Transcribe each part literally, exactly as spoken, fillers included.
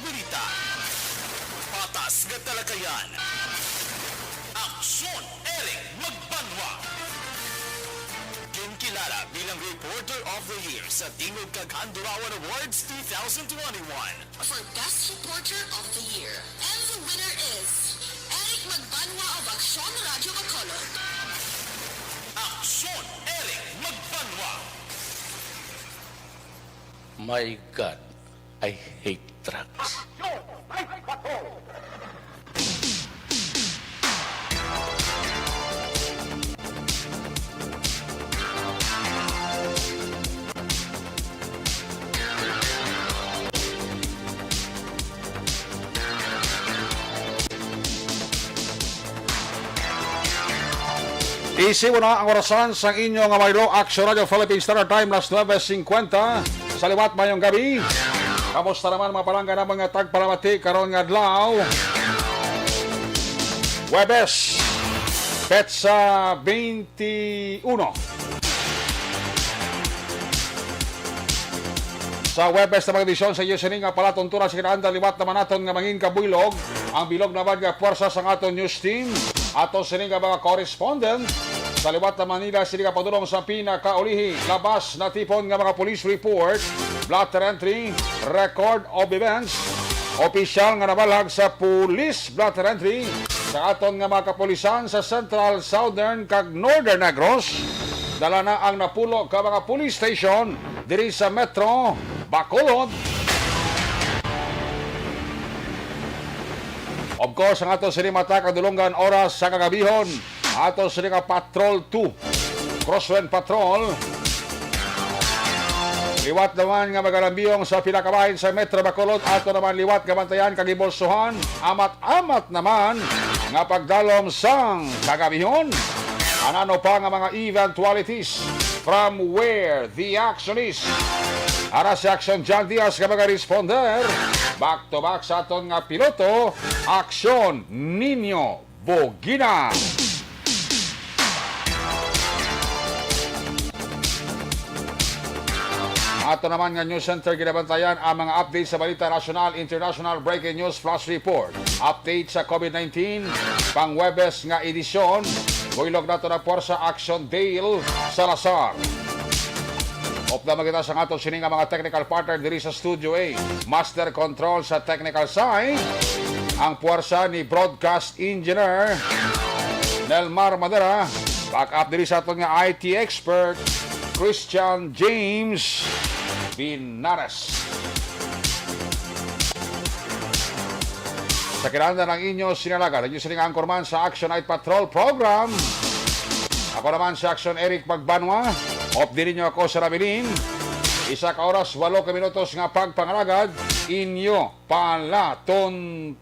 Balita. Patas nga talakayan. Aksyon, Eric Magbanwa. Ginkilala bilang Reporter of the Year sa Tingog kag Handurawan Awards two thousand twenty-one. For Best Reporter of the Year. And the winner is Eric Magbanwa of Aksyon Radio Bacolod. Aksyon, Eric Magbanwa. My God, I hate drugs. Isibo na ang orasan sang inyo nga maylo, Action Radio Philippine Standard Time, las nuebe cincuenta. Sa liwat, mayong gabi. Kamusta naman, mga palangga namon nga tagpalamati karon nga adlaw? Huwebes, petsa twenty-uno. Sa Huwebes na mga edisyon sa inyo sini nga palatuntunan sa kinaandan, liwat naman naton nga mangin kabuylog ang bilog naman nga puwersa sang aton news team. Ato sini nga mga correspondent sa liwat naman nila sini nga padulong sa pinakaulihi, labas natipon nga mga police report, blotter entry, record of events, opisyal nga nabalhag sa police blotter entry sa aton nga mga kapulisan sa Central, Southern, kag Northern Negros. Dala na ang napulo ka mga police station diri sa Metro Bacolod. Of course, ang ato sini mata kadulungan oras sa kagabihon. Ato sini nga Patrol two, Crosswind Patrol. Liwat naman nga magalambiyong sa pila ka bahin sa Metro Bacolod, ato naman liwat nga bantayan kag himulsohan. Amat-amat naman nga pagdalom sang kagabihon. Anano pa nga mga eventualities from where the action is? Ara si Action John Diaz nga mga responder. Back to back sa aton nga piloto, Action Nino Bugina. Ato naman nga news center ginabantayan ang mga update sa balita nasyonal, international, breaking news, flash report, update sa COVID nineteen, pang Huwebes nga edisyon. Buylog nato na puwersa, Action Dale Salazar. Upda man kita sa ato sini nga mga technical partner diri sa Studio A. Master Control sa technical side, ang puwersa ni Broadcast Engineer Nelmar Madera. Back up diri sa aton nga I T expert, Christian James Binares. Sa kinahanglan ang inyo sinalagan, inyo sining anchorman sa Action Night Patrol Program. Ako naman si Action Eric Magbanwa. Updi ninyo ako sa Rabilin. Isa ka oras, walo ka minutos nga pagpangalagad, inyo palatuntunan.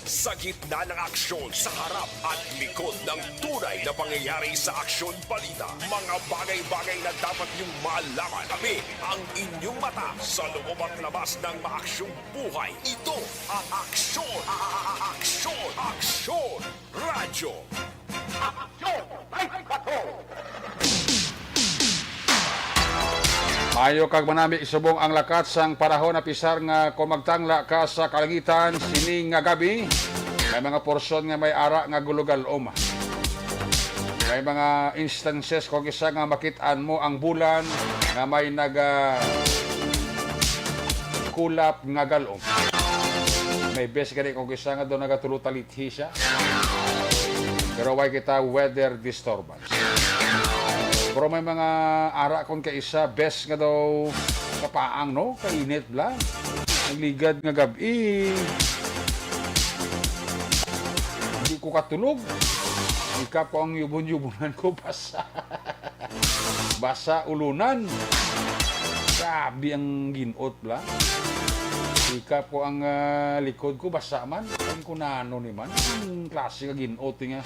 Sa gitna ng aksyon, sa harap at likod ng tunay na pangyayari sa Aksyon Balita, mga bagay-bagay na dapat niyong malaman. Kami ang inyong mata sa loob at labas ng maaksyong buhay. Ito ang Aksyon, Aksyon, Aksyon Radyo. Aksyon! Ay, patrol! Maayo kag manami subong ang lakat sang panahon, apisar nga kung magtangla ka sa kalangitan sining nga gabi, may mga porsyon nga may ara nga gulugal-om. May mga instances kung isa nga makit-an mo ang bulan nga may naga kulap nga galom. May bes gani kung isa nga daw nagatulo talithi siya. Pero way kita weather disturbance. Pero may mga ara kon kaisa, bes nga daw kapaang, no? Kainit bala. Ang ligad nga gab-i. Hindi ko katulog. Ikap ko ang yubon-yubunan ko, basa. Basa ulunan. Grabe ang ginot bala. Ikap ko ang, ah, likod ko, basa man. Ang kunano ni man. Ang klase ka ginot nga.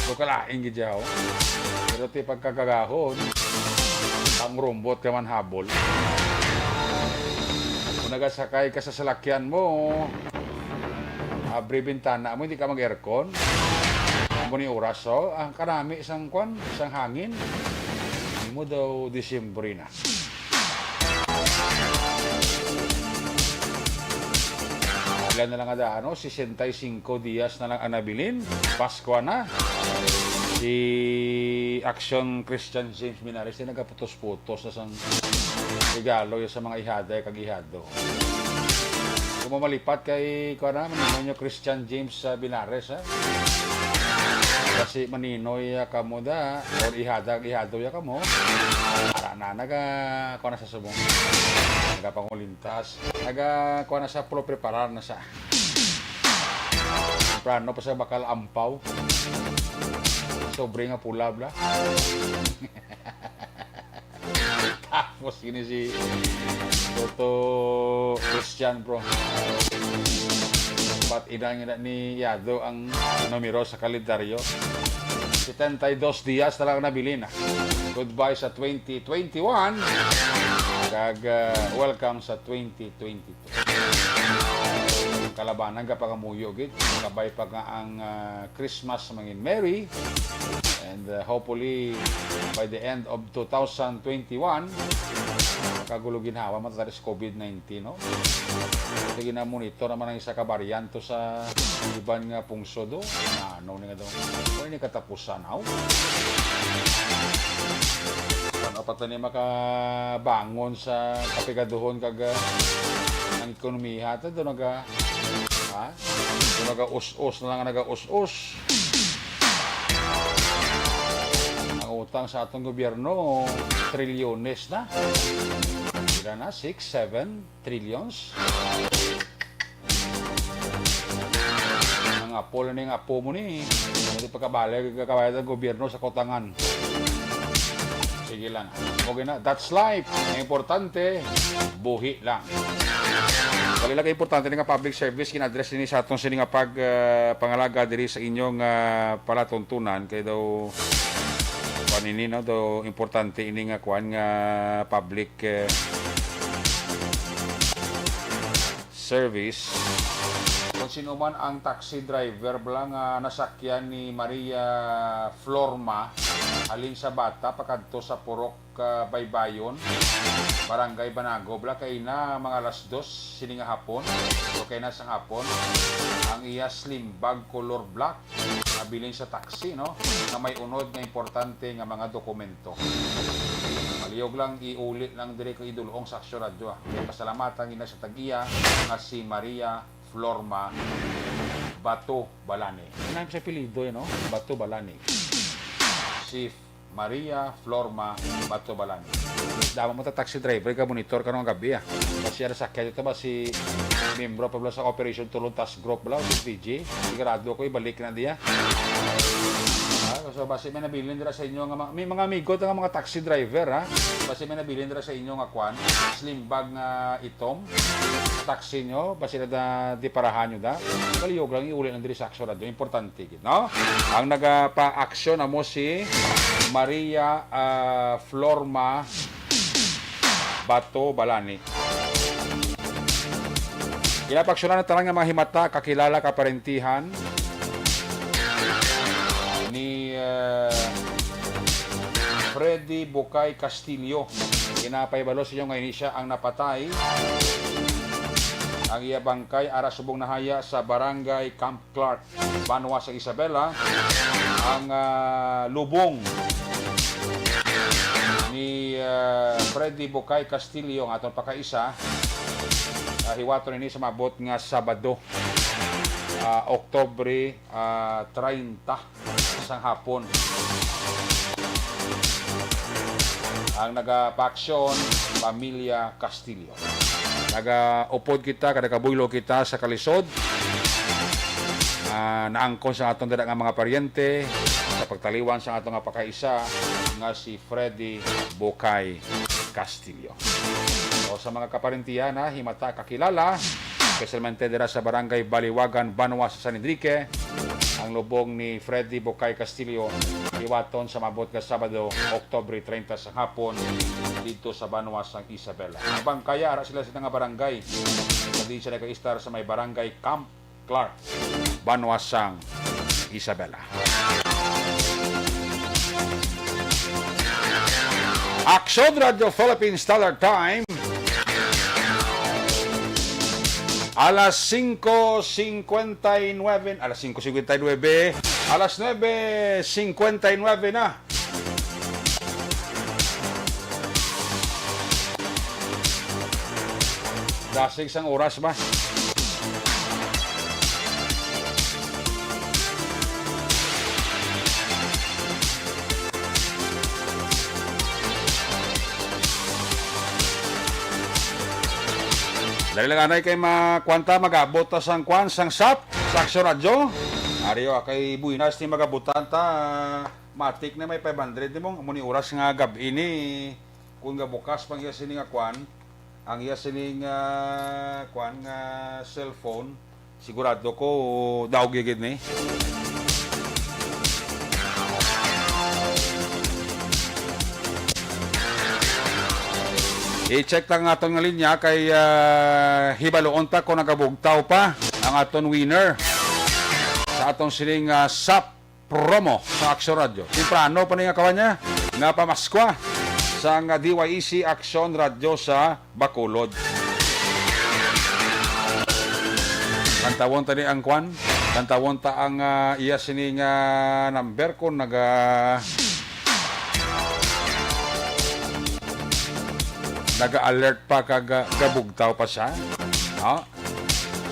So, kalain gid siya, oh. Pero ti pagkagagahon, ang rumbot ka man habol. Kung nagasakay ka sa salakyan mo, abri bintana mo, hindi ka mag-aircon. Amo ni oras, oh. Ang kanami sang kwan, sang hangin. Imo daw Disyembre na. Kaya na lang ada, ano, sesenta y cinco dias na lang ang nabilin. Paskwa na. Si Action Christian James Minares ay nagaputos-putos na sang regalo ya sa mga ihaday kag ihado. Kung mamalipat kay, kuwan na, Maninoy Christian James, ah, Binares, ha? Kasi Maninoy, ah, kamo da, or ihada, ihado ya kamo. Ara na, naga, kuwan na sa subong. Nagapangulintas. Naga, kuwan na sa, pulo preparar na sa. Temprano pa sa bakal ampaw. Sobre nga pula, bla. Tapos ini si Toto Christian, bro. But ina nga ni Yado ang numero sa kalendaryo. Setenta y dos dias na lang nabilin na. Goodbye sa twenty twenty-one. Kag, ah, welcome sa twenty twenty-two. Kalabanan ka pa kamuyo gid. Kabay pa nga ang, ah, Christmas mangin merry. And, uh, hopefully, by the end of two thousand twenty-one, kagulo ginhawa man ta sa COVID nineteen, no? Kasi gina-monitor naman ang isa ka variant to sa iban nga pungsod, oh. Ano ni nga daw? Ano ni katapusan, aw? Ano pa tani makabangon sa kapigaduhon kag, uh, ang ekonomiya? Ito naga, ha? Ito naga us-us na lang, naga us-us. Ang utang sa atong gobyerno, trilyones na. Pila na? Six, seven trillions? Ang apo lang ning apo mo ni. Hindi pagkabalik, kakabayad ang gobyerno sa kutangan. Sige lang. Okay na. That's life. Ang importante, buhi lang. Dali lang ka importante nga public service gin-address ini sa atong sini nga pag, ah, pangalaga diri sa inyong, ah, palatuntunan kay daw kuan ini, no, daw importante ini nga kuan nga public, eh, service. Kung sino man ang taxi driver bala nga nasakyan ni Maria Florma halin sa Bata pakadto sa Purok, ah, Baybayon, Barangay Banagob, la kay na mga alas dos sini nga hapon, o kay na sang hapon, ang iya slim bag color black nabilin sa taxi, no, nga may unod nga importante nga mga dokumento. Malihog lang, iuli lang diri ko idulong sa Aksyon Radyo, ah. Kay pasalamatan gina sa tag-iya nga si Maria Florma Bato Balani. Ano sa apelyido, eh, no? Bato Balani. Si Maria Florma Bato Balani. Dama mo ta taxi driver ka monitor karong gabi, ah. Basi ara sakyan ito ba si membro pa bala sa Operation Tulong Task Group bala, si P G. Sigurado ko ibalik na diya. Ah, so basi may nabilin dira sa inyo nga mga, may mga amigo ta nga mga taxi driver, ha? Basi may nabilin dira sa inyo nga kwan, slim bag nga itom, taxi nyo, basi na da, di parahan nyo da. Palihog lang, iuli lang diri sa Aksyon Radyo. Importante gid, no? Ang nagapa-aksyon amo si Maria, ah, Florma Bato Balani. Ginapaaksyonan ang tanan nga mga himata, kakilala, kaparentihan ni, eh, Freddy Bukay Castillo. Ginapahibalo sa inyo nga ini siya ang napatay. Ang iya bangkay ara subong nahaya sa Barangay Camp Clark, Banwa sa Isabela, ang, ah, lubong ni, ah, Freddy Bukay Castillo, ang aton pakaisa. Ah, hiwaton ini sa maabot nga Sabado, ah, Oktubre, ah, treinta sang hapon. Ang nagapaaksyon, Pamilya Castillo. Nagaupod kita, kada kabuylo kita sa kalisod. Ah, naangkon sa aton dira nga mga paryente sa pagtaliwan sa aton nga pakaisa nga si Freddy Bukay Castillo. O sa mga kaparentihan, ha, himata, kakilala, especialmente dira sa Barangay Baliwagan, Banwa sa San Enrique, ang lubong ni Freddy Bukay Castillo, hiwaton sa maabot nga Sabado, Oktubre treinta sa hapon, dito sa Banwa sang Isabela. Ang bangkaya, ara sila sa nga barangay. Sa din siya nag-istar sa may Barangay Camp Clark, Banwa sang Isabela. Aksyon Radyo Philippine Standard Time. Alas singko singkwenta y nuebe, alas singko singkwenta y nuebe, alas nuebe singkwenta y nuebe na. Dasig sang oras ba? Dali lang anay kay ma-, kwan ta, mag-abot ta sang kwan, sang sap, sa Aksyon Radyo. Ari, o, kay buenas ni magabutan ta, matik na may five hundred ni mo. Amo ni oras nga gab-i ni, kung gabukas pang iya sini nga kwan, ang iya sining, ah, kwan nga cellphone, sigurado ko daog gid ni. I-check ta nga aton nga linya kay, ah, hibaluon ta kung nagabugtaw pa ang aton winner sa aton sining, ah, sap promo sa Aksyon Radyo. Temprano pa ni nga kawan niya nga pamaskwa sang D Y E C Aksyon Radyo sa Bacolod. Kantawon ta ni ang kwan. Kantawon ta ang, ah, iya sini nga number kung naga-, naga-alert pa kag, ah, gabugtaw pa siya. No?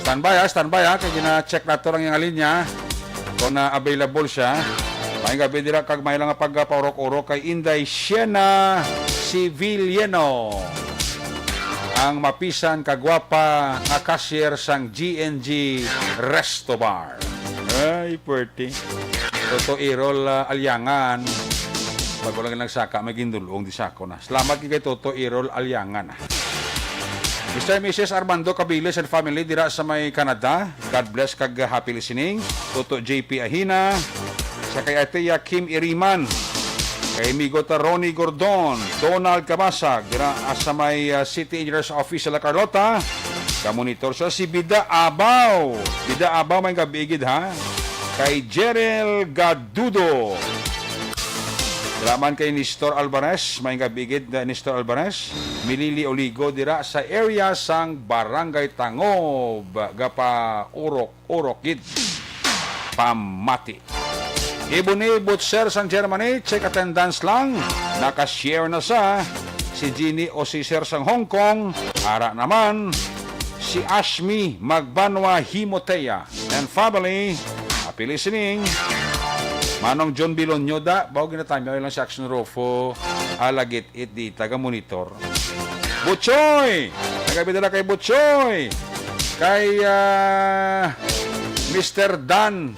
Standby, ha, standby, ha, kay gina-check nato ang iyang linya kung na available siya. May gabi dira kag may lang pagpaurok-urok kay Inday Sienna Civiliano, ang mapisan kagwapa nga cashier sang G N G Resto Bar. Ay, puwerte. Toto Errol, ah, Alyangan. Pag wala lang saka, may gindulong di sa ako na. Salamat kay Toto Errol Alyangan. Mister and Missus Armando Cabiles and family dira sa may Canada. God bless kag happy listening. Toto J P Ahina, sa kay Ate Kim Iriman, kay Migo ta Ronnie Gordon, Donald Kabasag, dira, ah, sa may, ah, City Engineers Office sa La Carlota. Kamonitor sa si Bida Abaw. Bida Abaw, may gabi gid, ha? Kay Jerel Gadudo. Salamat kay Nestor Alvarez, may gabi gid, uh, Nestor Alvarez. Milili Oligo dira sa area sang Barangay Tangob, gapaurok-urok gid. Pamati. Ibuni Butcher sang Germany, check attendance lang. Naka-share na sa si Jeannie o si Sir sang Hong Kong. Ara naman si Ashmi Magbanwa Himotea and family. Happy listening. Manong John Bilonyo da, bawo ginatamyaw lang si Action Rofo. Alagit it di taga monitor. Butchoy! Nagabida na kay Butchoy! Kay, ah, Mister Dan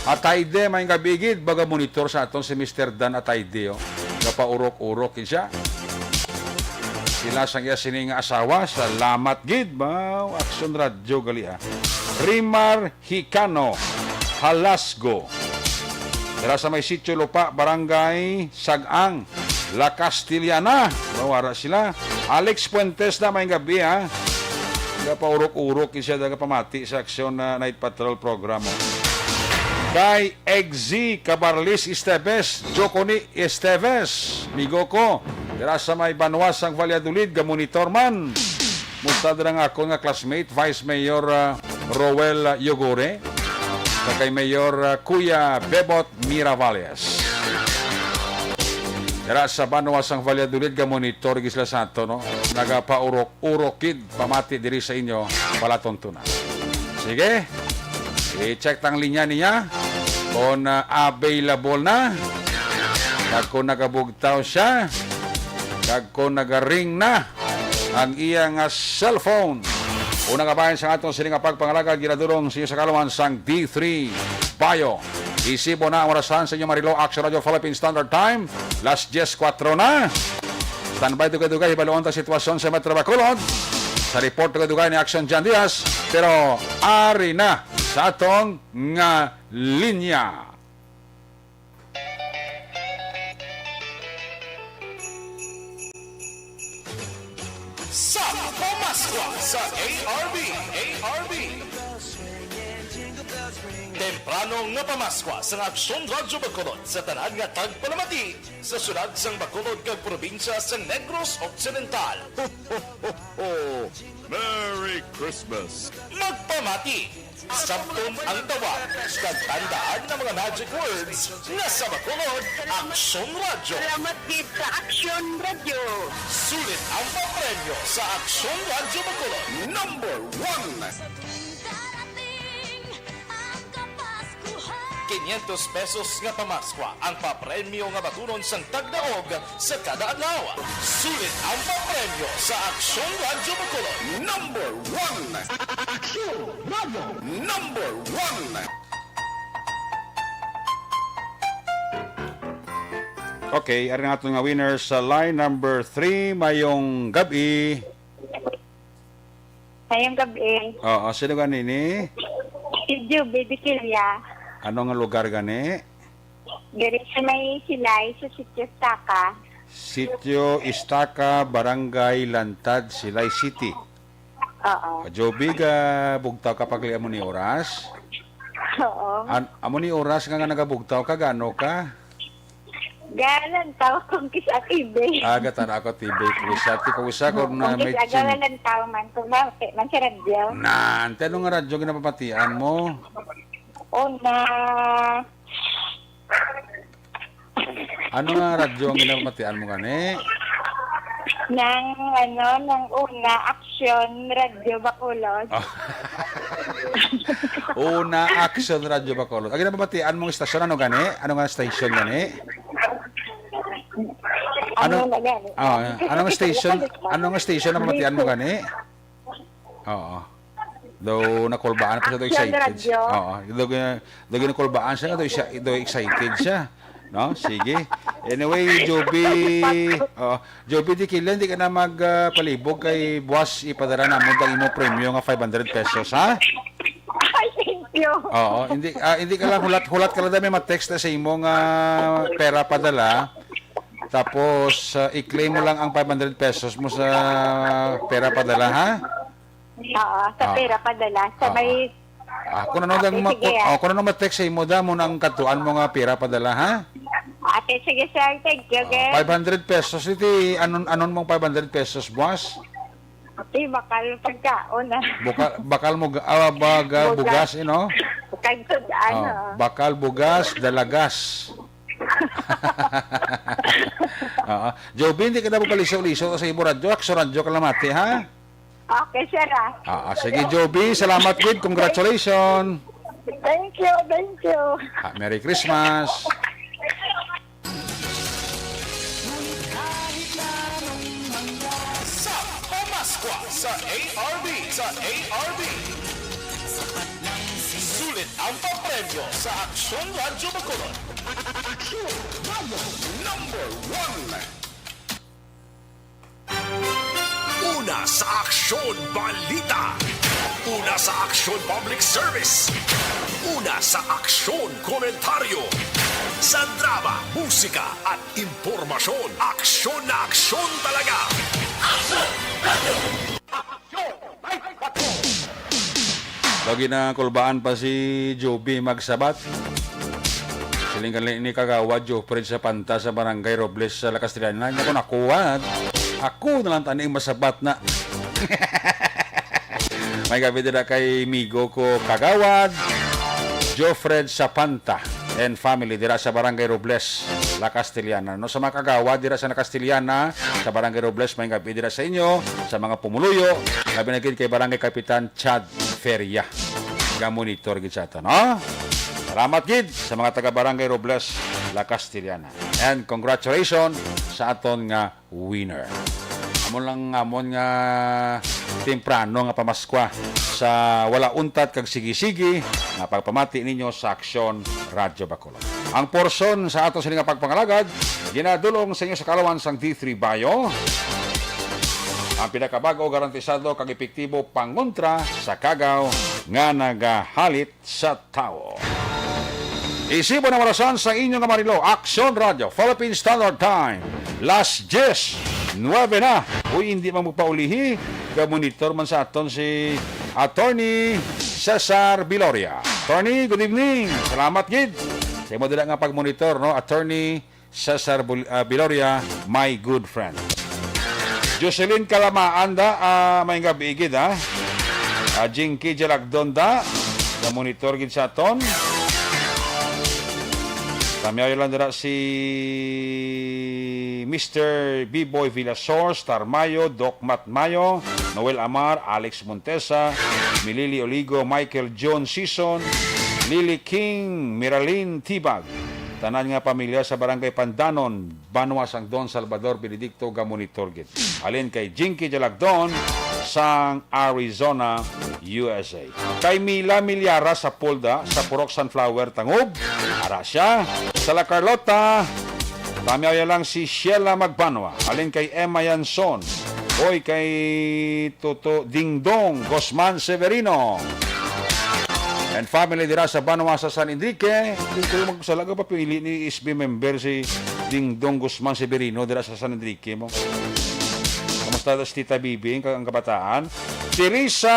Atayde, may gabigid, baga monitor sa aton si Mister Dan Atayde, oh. Napaurok-urok siya. Sila sang iya sini nga asawa, salamat gid, ba? Action Radio gali, ah. Rimar Hicano, Halasgo. Dira sa may Sitio Lupa, Barangay Sag-ang, La Castellana. Mawara sila. Alex Fuentes na, may gabi, ha. Napaurok-urok siya, daga pamati sa Aksyon na Night Patrol program, oh. Kay Egzy Cabarlis Esteves, Joconi Esteves, migo ko. Dira sa may Banwa sang Valladolid, gamonitor man. Musta dira nga akon nga classmate, Vice Mayor, ah, Roel, ah, Yogore, kag kay Mayor, ah, Kuya Bebot Miravales. Dira sa Banwa sang Valladolid, gamonitor gid sila sa ato, no? Nagapaurok-urok gid pamati diri sa inyo, palatuntunan. Sige, i-check tang linya niya kung, ah, available na. Kag kung nagabugtaw siya, kag kung nagaring na ang iya nga cellphone. Una nga bahin sa aton sini nga pagpangalagad, ginadulong sa inyo sa kaluhan sang D three Bio. Isibo na ang orasan sa inyo marilo, Action Radio Philippine Standard Time, las diez kuwatro na. Standby dugay-dugay, hibaluon ta sitwasyon sa Metro Bacolod. Sa report dugay-dugay ni Action Jan Diaz, pero ari na sa atong nga linya. Sa Pamaskwa sa A R B, A R B. Temprano Ano nga pamaskwa sang Aksyon Radyo Bacolod sa tanan nga tagpalamati sa syudad sang Bacolod kag probinsya sang Negros Occidental. Ho, ho, ho, ho! Merry Christmas! Magpamati! Sabton ang tawag kag tandaan nga mga magic words nga sa Bacolod, Aksyon Radyo. Salamat gid sa Aksyon Radyo. Sulit ang papremyo sa Aksyon Radyo Bacolod. Number one. Sa tuwing darating ang Kapaskuhan. Quinientos pesos nga pamaskwa ang papremyo nga batunon sang tagdaog sa kada adlaw. Sulit ang papremyo sa Aksyon Radyo Bacolod. Number one. Aksyon Radyo. Number one. Okay, ari na aton nga winner sa line number three. Mayong gab-i. Ngayong gabi, Oo, sino gani ni? Si Juby Diquilla. Ano nga lugar gani? Diri sa may Silay, sa Sitio Estaca. Sitio Estaca, Barangay Lantad, Silay City. Oo. Joby, ga bugtaw ka pagli amo ni oras? Oo. An amo ni oras nga, nga nagabugtaw ka, gano ka? Galantaw kung kisa T V. Ah, gatana ako T V, kung kisa, ti kung kisa, kung na Kung may kisa chin- galantaw man, kung ma-, man sa radyo. Nan, ti ano nga radyo ginapamatian mo? Una. Ano nga radyo ang ginapamatian mo gani? Nang, ano, nang una, Aksyon Radyo Bacolod. Ah. Una, Aksyon Radyo Bacolod. Ang ginapamatian mong istasyon, ano gani? Ano nga station gani? Ano Ano? na gani? Ah, ano nga station? Ano nga station na pamatian mo gani? Oo. Daw nakulbaan pa siya, daw Aksyon excited Radyo. Siya. Oo. Daw, daw nakulbaan siya, daw, siya, daw excited siya. No? Sige. Anyway, Joby, oh, Joby Diquilla, hindi ka na mag, ah, palibog kay buwas ipadala namon ang imo premyo nga five hundred pesos, ha? Ay, thank you. Oo, hindi, ah, hindi ka lang hulat, hulat ka lang dami ma-text na sa imo nga pera padala. Tapos, ah, i-claim mo lang ang five hundred pesos mo sa pera padala, ha? Oo, sa Ah. pera padala. Sa Ah. may Ah, kung ano Okay, lang ma-, sige, kung, ah. oh, kung ano ma-text sa imo, damo na ang katuan mo nga pira padala, ha? Okay, sige, sir. Thank you, Ah, again. Five hundred pesos, iti, anon, anon mong five hundred pesos, boss? Iti, bakal pagkaon, ah. Buka-, bakal mo, ah, bag, ah, Bugas. bugas, eh, no? Kag sud-an, Oh, oh. bakal, bugas, dalagas. Oo. Joby, hindi ka na magpaliso-liso sa imo radyo. Akso radyo ka lamati, ha? Okay, sir, ah. Ah, ah, sige, Joby. Salamat gid. Congratulations. Thank you, thank you. Ah, Merry Christmas. Sa Pamaskwa sa A R B, sa A R B. Sulit ang papremyo sa Aksyon Radyo Bacolod. Aksyon Radyo number one. Una sa aksyon balita. Una sa aksyon public service. Una sa aksyon komentaryo. Sa drama, musika at impormasyon, aksyon na aksyon talaga. Aksyon! Lagi na kulbaan pa si Joby magsabat. Siling ka ni Kagawad Jofred Sapanta sa Barangay Robles sa La Castellana. Nga kung ako, ha? Ako na lang tani ang masabat na. May gabi dira kay migo ko Kagawad Jofred Sapanta and family dira sa Barangay Robles, La Castellana. No, sa mga kagawad dira sa La Castellana, sa Barangay Robles, may gabi dira sa inyo, sa mga pumuluyo, labi na gid kay Barangay Kapitan Chad Feria. Ga-monitor gid sa ato, no? Salamat gid sa mga taga Barangay Robles, La Castellana. And congratulations sa aton nga winner. Amo lang amon nga temprano nga pamaskwa sa wala untat kag sigi-sigi nga pagpamati ninyo sa Aksyon Radyo Bacolod. Ang porsyon sa ato sini nga pagpangalagad ginadul-ong sa inyo sa kaalawan sang D three Bio, ang pinakabag-o, garantisado kag epektibo pangontra sa kagaw nga nagahalit sa tawo. Isibo na warasan sa inyo nga marilo, Aksyon Radyo, Philippine Standard Time, las diez, nuebe na. Uy, hindi man magpaulihi, ga-monitor man sa aton si Attorney Cesar Viloria. Attorney, good evening. Salamat gid sa imo dira nga pagmonitor, no? Attorney Cesar Bul- ah, Biloria, my good friend. Jocelyn Kalamaan da, ah, may gabi gid, ha? Ah, Jinky Jalagdon da, na monitor gid sa aton. Tamyaw lang dira si Mister B-Boy Villasor, Star Mayo, Doc Matt Mayo, Noel Amar, Alex Montesa, Milili Oligo, Michael John Sison, Lily King, Miralyn Tibag. Tanan nga pamilya sa Barangay Pandanon, Banwa sang Don Salvador Benedicto, gamonitor gid. Halin kay Jinky Jalagdon sang Arizona, U S A. Kay Mila Milyara sa Pulda, sa Purok Sunflower, Tangub. Ara siya. Sa La Carlota, tamyaw lang si Sheila Magbanwa. Halin kay Emma Yanson. Hoy kay Toto Dingdong Guzman Severino and family dira sa Banwa sa San Enrique. Hindi ko magsala ka papili ni S B member si Dingdong Guzman Severino dira sa San Enrique mo. Kamusta si Tita Bibi, ang, ang kabataan? Teresa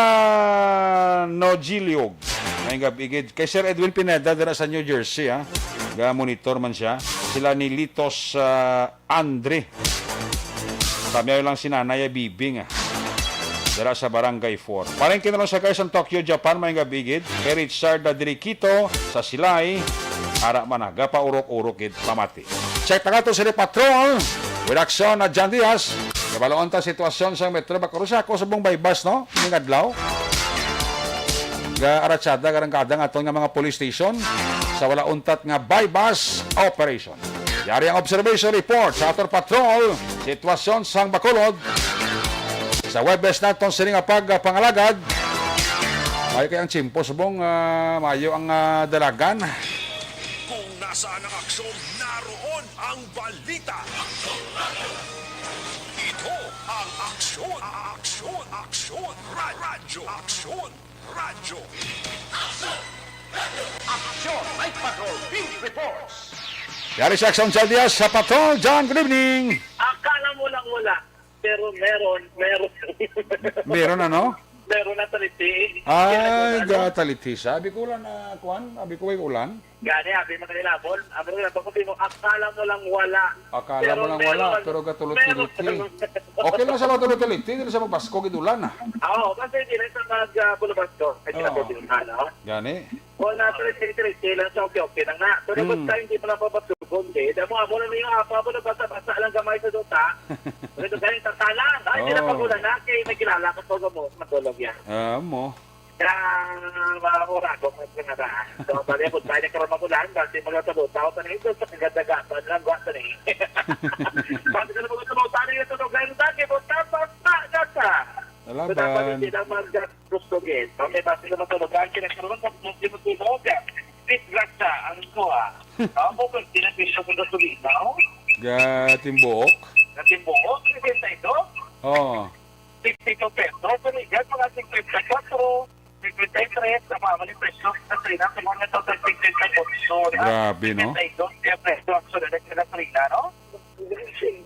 Nojiliog. May gabi gid. Kay Sir Edwin Pineda dira sa New Jersey, ha. Ga monitor man siya. Sila ni Litos, ah, Andre. Tamyaw lang si Nanay Bibing, ah. Dira sa Barangay four. Parang kinalong sa guys ang Tokyo, Japan, may gabi gid. Kay Richard Dirikito sa Silay. Ara man na, gapaurok-urok gid, pamati. Check na ka to sa Patrol. With Action na John Diaz. Kabaloon ta sitwasyon sa Metro Bacoor sa ako sa buong Baybas, no? Ning adlaw. Ga aratsada, garang kadang aton nga mga police station sa wala untat nga buy-bust operation. Yari ang observation report sa aton patrol, sitwasyon sang Bacolod. Sa Webes naton sini nga pagpangalagad. Mayo kay ang tiyempo subong, ah, mayo ang, ah, dalagan. Kung nasaan ang aksyon, naroon ang balita. Ito ang aksyon, aksyon, aksyon, ra- radyo, aksyon, radyo. Action Night Patrol Field Reports. Yari si Action John Diaz sa Patrol. John, good evening. Akala mo lang wala, pero meron, meron. Meron ano? Meron na taliti. Ay, Kaya na, ano? Gataliti sa. Bikulan na, kuan? Abi ko ay ulan? Gani, abi mo na nila, Bon. Amo na, bako mo, akala mo lang wala. Akala Pero mo lang meron. Wala, pero gatulot-tulot Meron. Ki. Okay lang sa gatulot-tulot, dili sa mabasko, gid ulan, ah. Oo, kasi dili sa mag, ah, bulabasko. Ay, Oo. Sila po din, ano? Gani? O, na, pero sige, sige, sige lang sa okay, okay lang na. Pero Hmm. Basta hindi mo na papasugon, eh. Damo, amo na yung apa mo na basa-basa lang gamay sa dota. Pero galing sa talang. Ay, hindi na Oo. Pag-ulan na, kay may kilala ko po mo, matulog yan. Ah, mo. Kaya, mga orago, may pinaraan. So, bali, abot tayo na karoon magulan, bali, mga sabuta, o tanay, ito sa kagandagapan lang, gwa, tanay. Bali, ka na mga sabuta, tanay, ito, no, ganun, tanay, buta, buta, buta. Lalaban. So, dapat hindi lang mag-, gusto, gid. Okay, bali, ka matulog, ang kinakaroon, sa mga tinutulog, disgrasya, ang kuha. Ako, pag tinapisyo ko gasolina, oh. Gatimbuok? Gatimbuok, sixty-two? Oo. Sixty-two pesos. Panigan, mga fifty-four, fifty-three, sa mga mali pesos sa China, sa mga total fifty-four. Grabe, no? Fifty-two pesos, ang sunod na sila China, no?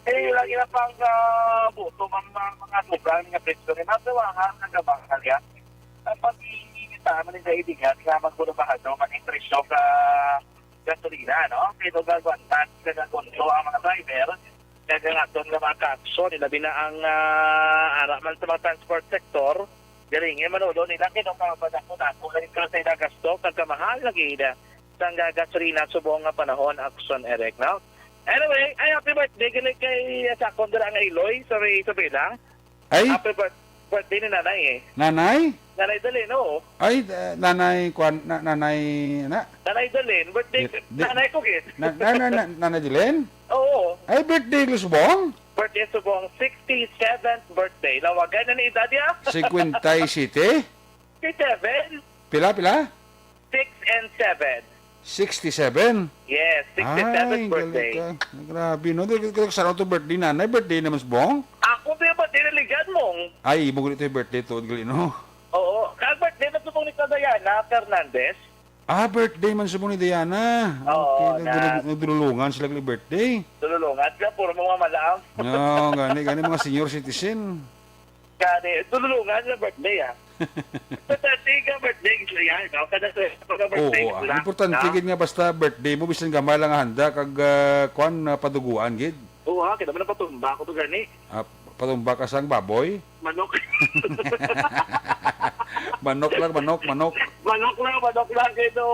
Eh, lagi na pang, ah, buto, mga, mga, mga sobrang nga peso. Ni mga tawangan, nagabakal yan. Ang pag-iinita, man yung kaibigan, nga magbulo bahado, man yung presyo ka gasolina, no? Kaya daw gagwantan, gagagundo ang mga driver, kaya nga doon nga mga kaaksyon, ilabi na ang, ah, ara man sa mga transport sector, galing, eh, manulo nila, kaya daw mga badako-dako, galing ka sa inagasto, kagkamahal lagi na, sa nga gasolina, subong nga panahon, aksyon, Eric, no? Anyway, ay, happy birthday, galing kay, ah, sa akong dira nga Iloy, sa may Isabela. Ay? Happy birth-, birthday ni Nanay eh. Nanay? Nanay Dalin, oo. Ay, eh, Nanay, kwan, na, Nanay, na? Nanay Dalin, birthday, Di-, di-, Nanay ko, gid. Na, na, na, na, Nanay Dalin? Oo. Ay, birthday ni Subong? Birthday Subong, sixty-seventh birthday. Lawagan na ni edad niya. Cinquenta y siete? Sixty-seven. Pila, pila? Six and seven. Sixty-seven? Yes, sixty-seventh Ay, birthday. Galing ka. Grabe, no? Di, di, di, sa to birthday, Nanay. Birthday naman, Subong? Ako, di ba, dinaligan mong? Ay, imo gali to yung birthday to, gali, no? Oo. Kag birthday na subong ni Diana Fernandez. Ah, birthday man subong ni Diana. Oo, Okay, na nagdulung-, nagdulungan sila gali birthday. Dululungan ka, puro mga malaam. Oo, gani, gani, mga senior citizen. Gani, dululungan na birthday, ah. Sa thirty ka birthday, gusto yan, no? Kada sa mga birthday Oo, ko ah, lang, importante no? Gid nga basta birthday mo, bisan gamay lang nga handa, kag, ah, kwan, ah, paduguan, gid. Oo, ha, kita mo na patumba ko to gani. Ah, patumba ka sang baboy? Manok. Manok lang, manok, manok. Manok lang, manok lang, kay do,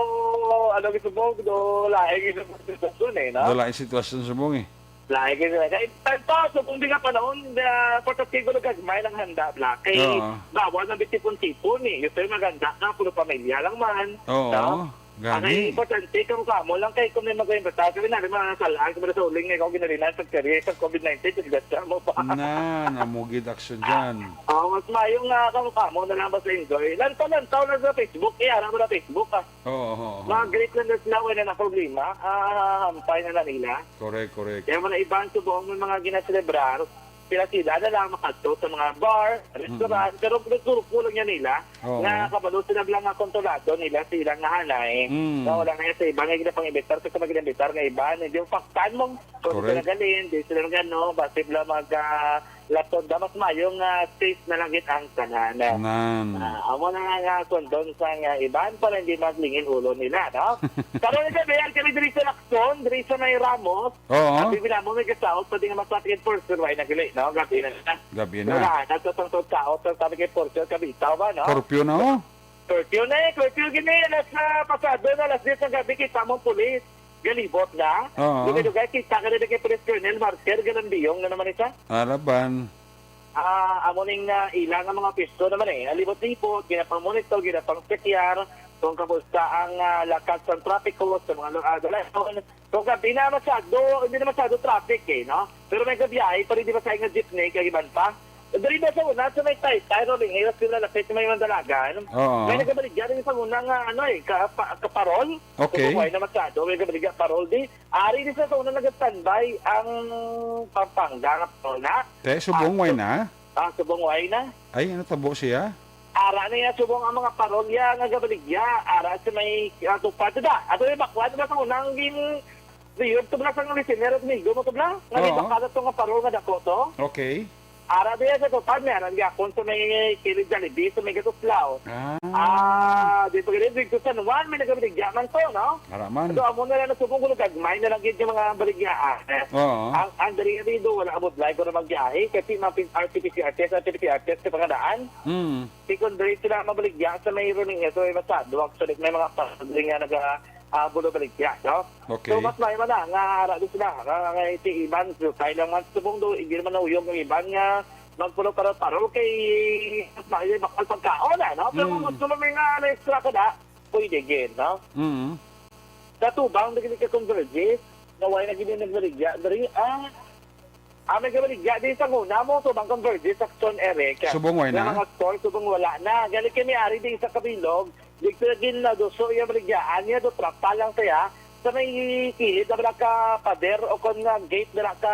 ano, gusto mo, do, laing yung sitwasyon eh, no? Do laing sitwasyon subong eh. Lain ka sila. Kay, tanto, so, kung di nga panahon, ah, importante ko nagagmay lang handa, Black. Kay, Oo. Bawal na bitipon-tipon, eh. Yung sa'yo, maganda ka, puro pamilya lang man. Oo. No? Ang Gani. importante, kamo-kamo lang kay kung may mag-imbita, sabi na, mga salaan, kung sa uling, ikaw, ginalinan, sa career, sa covid nineteen, sa disgrasya mo pa. Na, namugid aksyon dyan. Oh, mas mayo nga, kamo-kamo na lang basta enjoy. Lantaw-lantaw lang sa Facebook, eh, harap mo na Facebook, ah. Oo, oo, oo. Mga great lang na sila, wala na problema. Ah, hampay na lang nila. Correct, correct. Kaya mga iban subong may mga ginaselebrar, sila-sila na lang makadto sa mga bar, restaurant, Mm-mm. pero grupo-grupo lang yan nila, Oo. nga kabalo sila lang nga kontrolado nila sa ilang nahanay. Mm. Nga wala na yan sa iba nga ginapang-imbitar, kasi mag-imbitar nga iba, hindi yung paktan mo, kung Correct. sila galing, di sila nagano, basi sila mag, ah, laton, da mas mayo nga safe na lang gid ang tanan. Nan. Ah, amo na nga nga kondon sa nga iban para hindi maglingin ulo nila, no? Karon nga gabi, ang kami diri sa Lacson, diri sa may Ramos, Oo. Ang bibi namo may kasaot, pwede nga mas matigid for sure, why na gali, no? Gabi na na. Gabi na. Wala na, sa tungtod kaot, sa sabi kay Porcio, kabitaw ba, no? Curfew na, oh. Curfew na eh, curfew gini, alas, ah, pasado na, alas diyes ng gabi, kita mo pulis. Galibot na. Oo. Dugay-dugay, kita ka na kay Police Colonel Marcel Galandiyong na naman isa. Araban. Ah, amo ning, ah, ila nga mga pisto naman eh. Alibot-libot, ginapang-monitor, ginapang-sekyar, kung kamusta ang, ah, lakat sa trapiko sa mga lu-, ah, dalan. Kung gabi na masyado, hindi na masyado traffic eh, no? Pero may gabiyahe pa rin, di ba, sa nga jeepney, kag iban pa? Diri ba sa una, sa may Taytay, Rolling Hills, di ba, lapit sa may Mandalagan? Oo. May nagabaligya rin sa una nga, ano eh, ka-, pa-, kaparol. Okay. Kung buhay na masyado, may nagabaligya parol, di. Ari, di sa una nag-standby ang Pampanga nga parol na. Te, subong Ah, way so, na? ah, subong way na. Ay, ano tabo siya? Ara niya subong ang mga parolya nga gabaligya. Ara sa may, ah, tupad da. Ato yung bakwan ba sa unang gin-, siyod to bla sa nga listener at migo mo to bla? Nga Oo. Di bakal to nga parol nga dako to? Okay. Ara diya sa tupad, may aran gyapon sa may kilid Jollibee, sa may Gatuslaw. Ah. Ah, di pa gani, dito sa San Juan, may nagabaligya man to, no? Ara man. So, amo na lang nasubong ko, gagmay na lang gid yung mga baligyaan. Oo. Ang, ang diri nga dito, wala abot lang ko na magbiyahe, kasi mga pin-, R T P C R test, R T P C R test sa pangadaan. Hmm. Di kung diri sila mabaligya sa may Roninga, so, may masyado, actually, may mga pag-, nga naga-, ah, bulo baligya, no? Okay. So, mas maayo man na nga ara di sila, nga, nga iti iban, so, kaya lang man subong do, hindi naman nauyog ang iban nga magpulo parol-parol kay mas maayo bakal pagkaon, ah, no? Pero kung Mm. gusto mo may nga na extra ka na, pwede gid, no? Mm. Sa tubang, dili ka converges, na why na gini nagbaligya, diri, ah, ah, may gabaligya, di sa una mo, tubang converges, sa Action Eric. Subong way May na? mga store, subong wala na. Galing kami ari di sa kabilog, Di ko gin naduso iya baligyaan niya, do trapa lang siya. Sa may kilid na ka pader o kon nga gate na ka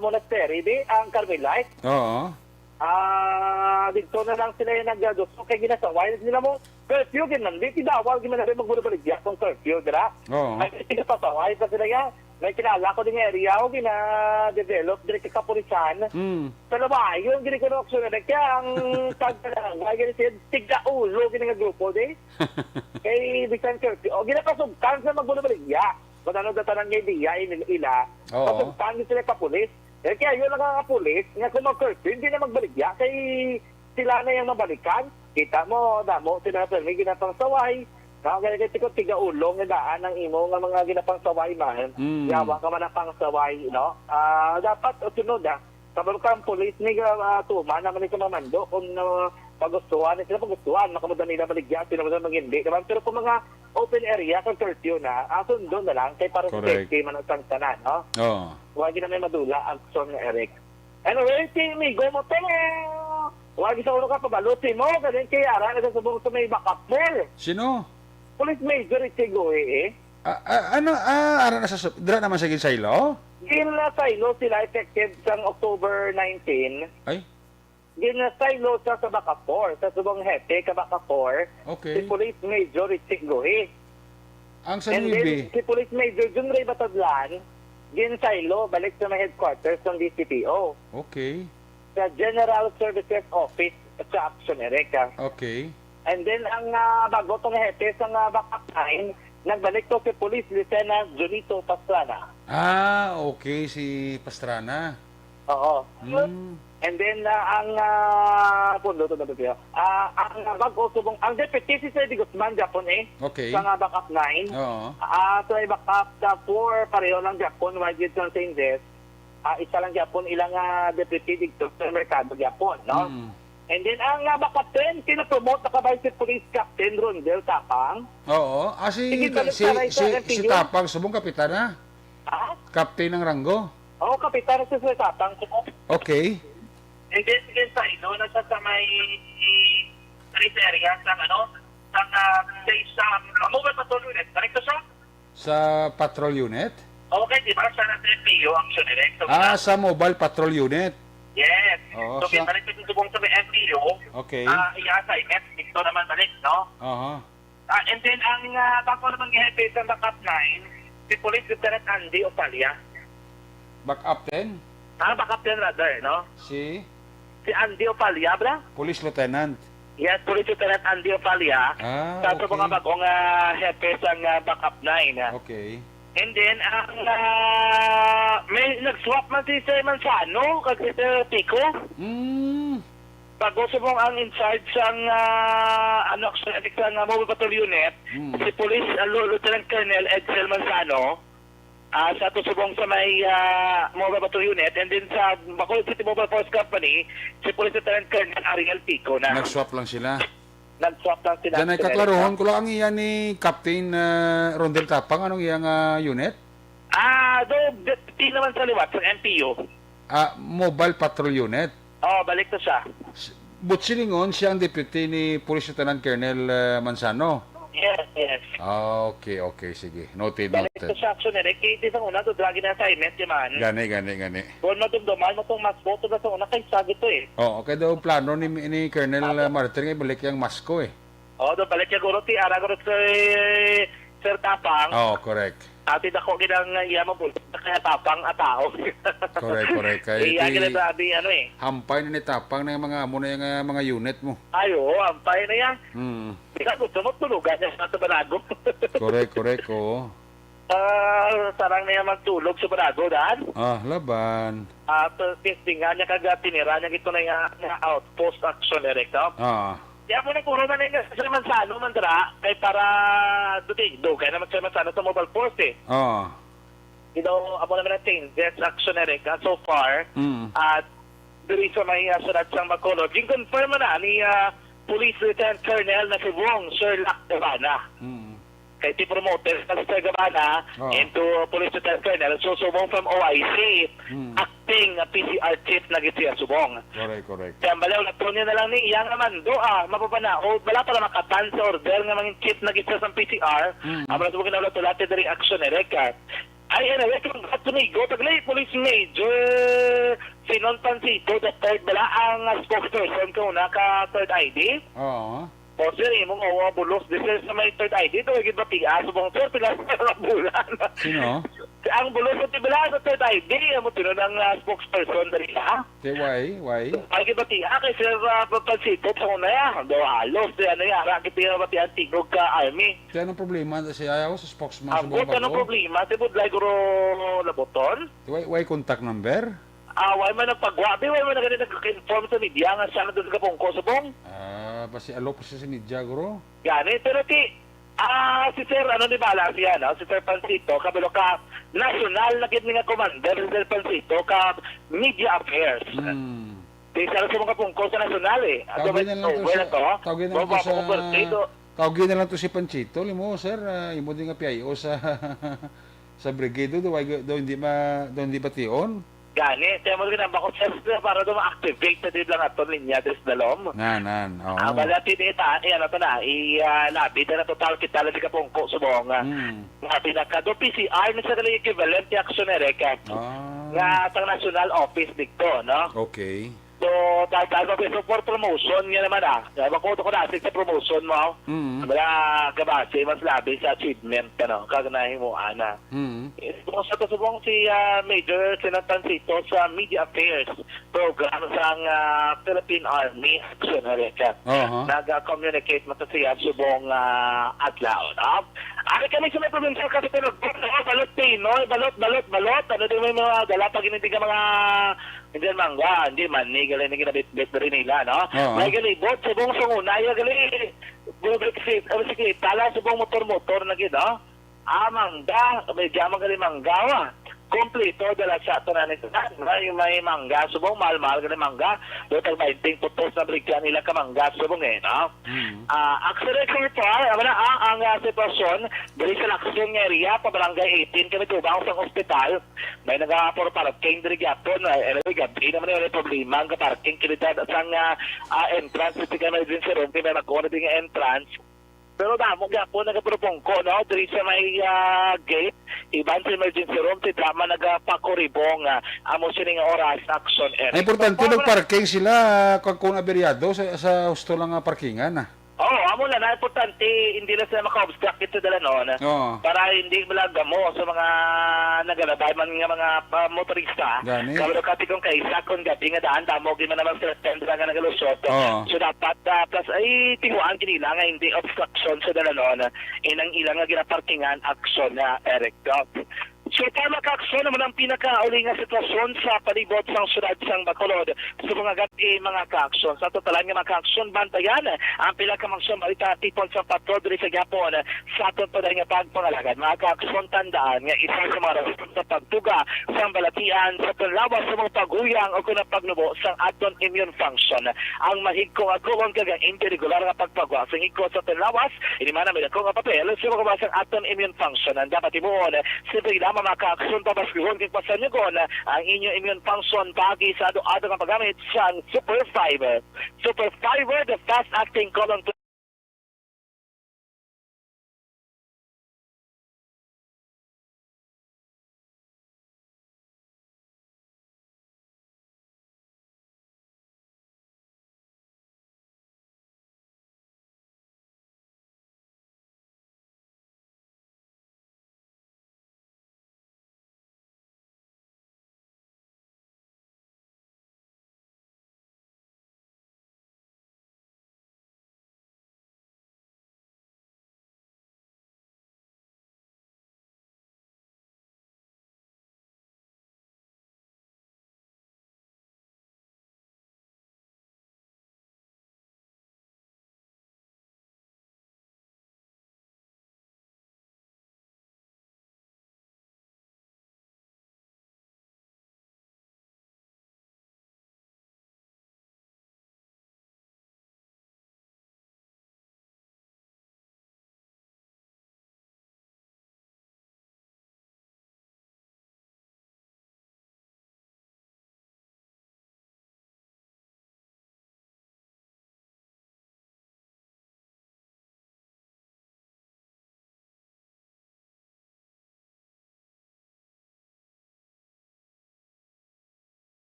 monastery, di, ang Carmelite. Oo. Ah, dito na lang sila yung nagduso kay ginasaway nila mo. Curfew gid man, di, di bawal gid man na magbulo-baligya kung curfew, dira. Oo. Ay, pinapasaway pa sila yan. May kilala ko din nga area, o gina-develop, diri ka kapulisan. Mm. Sa labayon, gini ko na aksyon na, kaya ang tag-, kaya gini siya, tigda ulo, gini nga grupo, di? Kay bisan curfew, o, ginapasugtan sa magbulo-baligya. Kung ano datanan nga idea, in-, ila, Oo. pasugtan din sila kapulis. Eh, kaya yun ang mga kapulis, nga kung mag-curfew, hindi na magbaligya. Kay sila na yung mabalikan. Kita mo, damo sila na permi ginapangsaway. No? Kaya kasi kung tiga-ulong nga daan ang imo nga mga ginapangsaway man, Mm. yawa ka man ang pangsaway, no? Ah, dapat, o, sunod, ah. Kabalo ka ang pulis ni, ah, tuman naman ni sa mamando kung, ah, pagustuhan ni sila, pagustuhan, makamuda nila maligya, sila mo mag-, hindi naman. Pero kung mga open area, kung curfew na, ah, sundo na lang, kay para sa Correct. safety man ang tanan, no? Oo. Huwag na may madula ang aksyon nga Eric. Anyway, si amigo mo, te, wag sa ulo ka, pabaluti mo, kasi kay ara na sa subong sa may Bacapol. Sino? Police Major Ichigo, eh, eh. Ah, ah, ano, ah, ara na sa sub-, dira naman sa Ginsaylo? Ginsaylo sila effective sang October nineteen. Ay? Ginsaylo sa, sa Bacapol, sa subong hepe ka Bacapol, Okay. si Police Major Ichigo, eh. Ang sa And then, Nuebe? si Police Major Jun Ray Batadlan, ginsaylo, balik sa may headquarters ng D C P O. Okay. Sa General Services Office sa Action Erika. Okay. And then, ang, ah, bago to nga hepe sa nga backup nine, nagbalik to si Police Lieutenant Junito Pastrana. Ah, okay, si Pastrana. Oo. Mm. And then, ah, ang, ah, pundo to na to, ah, ang bago subong, ang Deputy si Sir De Guzman, Japon, eh, Okay. sa nga backup nine. Oo. Ah, so, may backup sa four, pareho lang Japon, wide with changes. Ah, isa lang gyapon ilang, ah, deputy dito sa merkado gyapon, no? Mm. And then, ang, ah, baka ten, kinapromote na ka Vice Police Captain Rondel Tapang. Oo. Ah, si, Sige, balik si, sa si, Vice si N P U. Tapang, subong kapitan na? Ha? Captain ng ranggo? Oo, kapitan na si Sir Tapang. Okay. And then, sige, sa ino, nasa sa may, sa area, sa ano, sa, ah, sa, sa, ah, mobile patrol unit. Correct siya? Sa patrol unit? Okay, di ba? Sa N P U ang Sunirek. So, Ah, sa mobile patrol unit. Yes. Oo, So, sa pinalik ko subong sa may N P U. Okay. Ah, iya, sa I M S, dito naman balik, no? Aha. Ah, and then, ang, ah, bako naman gihepe sa backup nine, si Police Lieutenant Andy Opalia. Backup ten? Ah, backup ten rather, no? Si? Si Andy Opalia, bra? Police Lieutenant. Yes, Police Lieutenant Andy Opalia. Ah, Sa ato okay. mga bagong, ah, hepe sa nga backup nine. Okay. And then, ang, ah, may nag-swap man si Sir Manzano kag si Sir Pico. Mm. Bago subong ang in charge sang, ah, ano, actually, sa nga mobile patrol unit, Mm. si Police, ah, Lu-, Lieutenant Colonel Edsel Manzano, ah, sa ato subong sa may, ah, mobile patrol unit, and then sa Bacolod City Mobile Force Company, si Police Lieutenant Colonel Ariel Pico na. Nag-swap lang sila. Nag-swap lang sila, Janay, actually. kaklarohon ko lang, ang iya ni Captain, ah, Rondel Tapang, anong iyang, ah, unit? Ah, do, di, di naman sa liwat, sa N P U. Ah, Mobile Patrol Unit? Oo, balik to siya. S-, but silingon siya ang deputy ni Police Lieutenant Colonel, ah, Manzano? Yes, yes. Ah, okay, okay, sige. Noted, Balik noted. to siya, actually, eh, kay di sa una, to drug na assignment, di man. Gani, gani, gani. Doon madumduman mo tong mas boto na sa una, kay sagit to eh. Oo, kay daw plano ni, ni Colonel, Apo. ah, Martin nga ibalik yung masko eh. Oh, do balik siya guro ti ara guro si Sir Tapang. Oh, correct. Ati dako gid ang iya mabulog na kaya Tapang a tao. Correct, correct. Kay Iya ti gid ang sabi, ano eh. hampay na ni Tapang na yung mga amo na yung, ah, mga unit mo. Ay, oo, hampay na yan. Mm. Di ka gusto mo tulugan niya sa Banago. Correct, correct, oo. Ah, sarang niya magtulog sa Banago, dan? Ah, laban. At, uh, testingan niya kag, ah, tinira niya gito na nga, nga outpost action, Eric, no? Ah. Kaya mo nagkuro na nga sa Manzano man dira, kay para dutigdo, kaya naman sa Manzano sa Mobile Force eh. Oo. You know, amo naman ang changes, action na rin ka so far. Mm. At diri sa may, ah, sulat sang Bacolod, gin-confirm na ni, ah, Police Lieutenant Colonel na si Wong Sherlock Cabana. Mm. Kay ti promoted na si Sir Cabana Oo. into Police Lieutenant Colonel, so subong from O I C, Mm. acting P C R chief na gid siya subong. Correct, correct. Kaya bala, wala po niya na lang ni iya nga mando, ah, mapapanaod. Wala para makatan sa order nga mangin chief na gid siya sa P C R. Mm. Amo na subong kinaulat-ulat diri action, eh, Rek, ah. Ay, anyway, kung at tumigo, taglay, Police Major Sinon Pancito the third, bala ang, ah, spokesperson kauna ka Third I D. Oo. O, sir, imong, oo, bulos. This is sa may Third I D, ito, gid ba, pias, subong, sir, pila sa mga bulan? Sino? Ang bulos sa tibla sa Third I D, amo, tinuod ang, ah, spokesperson dali, ha? Te, why? Why? Ay, gid ba, tia, kay Sir, ah, Pancito, sa una, ya. Do, halos, di, ano, ya, ra, gid, ya, ba, tia, tigog ka, army. Te, anong problema? Siya, ayaw sa spokesman sa Ambot, mga anong bago? problema? Te, budlay, guro, laboton? Why, why contact number? Ah, why man nagpagwa? Di, why man nagani nag-inform sa media nga siya nandun sa Kapungko, subong? Ah, basi alok pa siya sa media, guro. Gani, pero ti, ah, si Sir, ano ni bala siya, no? Si Sir Pancito, kabalo ka, national na gid ni nga commander si Sir Pancito ka media affairs. Hmm. Di siya sa mga pungko sa national, eh. Ato Tawagin ba, na lang to oh, si, wala to, ha? tawagin na lang Bawa to pa sa, ko, Sir Tito. tawagin na lang to si Panchito. Limo, sir, ah, imo din nga P I O sa, sa brigade, do, do, do, hindi ma, do, hindi bation. Gani, kaya mo rin ang bako, sir, para do ma-activate na din lang ato linya, dres dalom. Nan, nan, oo. Ah, bala, tini, ta, eh, ano to na, i, ah, labi na na total kita lang di ka pungko, subong, ah. Hmm. Nga pinaka, do P C R, na sa equivalent, yung action, eh, reka. Ah. Nga, sa national office, dito, no? Okay. So, So, taas-taas ang peso for promotion nga naman, ah. Kaya bako ko nasig sa promotion mo. Mm. Wala kabase, mas labi sa achievement, ano, kag nahimuan na. Mm. Eh, kung sa to subong si, ah, Major Senat Tancito sa Media Affairs program sang, ah, Philippine Army Action Area. Aha. Nag-communicate man to siya subong, ah, adlaw, no? Ari kami sa may provincial capital of Bohol, no? Balot Pinoy, balot, balot, balot. Ano din may mga dala pag hindi ka mga Hindi mangga, hindi man ni gali ni ginabitbit diri nila, no? Oo. May galibot subong sa una, iya gali. Bubik si, ang bisikleta lang subong motor-motor na gid, no? Ah, mangga, may jaman gali mangga, wa. Kompleto dala sa tanan ni tanan. May, may mangga subong, mahal-mahal gali mangga. Do tag bainting putos na baligyan nila ka mangga subong eh, no? Mm. Ah, accident report, amo na ang, ang, ah, sitwasyon diri sa Lacson nga area, pa barangay eighteen kami tubang sa ospital. May nagapor parking diri gyapon. Ay, anyway, gabi naman yung problema ang parking kilidad sang, ah, ah, entrance sa emergency room. Kaya may magkuha na din nga entrance. Pero damo gyapon nagapurupungko, no? Diri sa may, ah, gate, iban sa emergency room, si drama nagapakuribong, ah, amo sini nga oras, action area. Ay, importante, so, magparking sila, ah, kung, kung aberyado sa, sa husto lang nga parkingan, ah. Oo, amo na, na importante, hindi na sila maka-obstruct sa dalanon. Oo. Para hindi malagamo sa mga nagalabay man nga mga, ah, motorista. Gani. Kabalo ka, ti kung kaisa, kung gabi nga daan, damo, di man naman sila tendra nga nagalusot. Oo. So, dapat, ah, plus, ay, tinguhaan kinila nga hindi obstruction sa dalanon. Inang ilang nga ginaparkingan, action na, Eric. So, para maka-aksyon naman ang pinakauli nga sitwasyon sa palibot sang siyudad sang Bacolod. Sa mga gab-i, mga ka-aksyon. Sa totalan nga mga ka-aksyon, bantayan ang pila ka mga balita tipon sa patrol diri sa gihapon sa aton pa nga pagpangalagad. Mga ka-aksyon, tandaan nga isa sa mga rason sa pagtuga sang balatian sa panlawas sa mga paguyang o kung pagnubo sang aton immune function. Ang mahigko nga kulon kag ang hindi regular nga pagpagwa sa higko sa panlawas, ini man ang may dako nga papel sa pagpagwa sang aton immune function. Ang dapat himuon, simple lamang, mga ka-aksyon, papaskuhon kag pasanyugon ang inyo immune function paagi sa ado-ado nga paggamit sang Super Fiber. Super Fiber, the fast-acting colon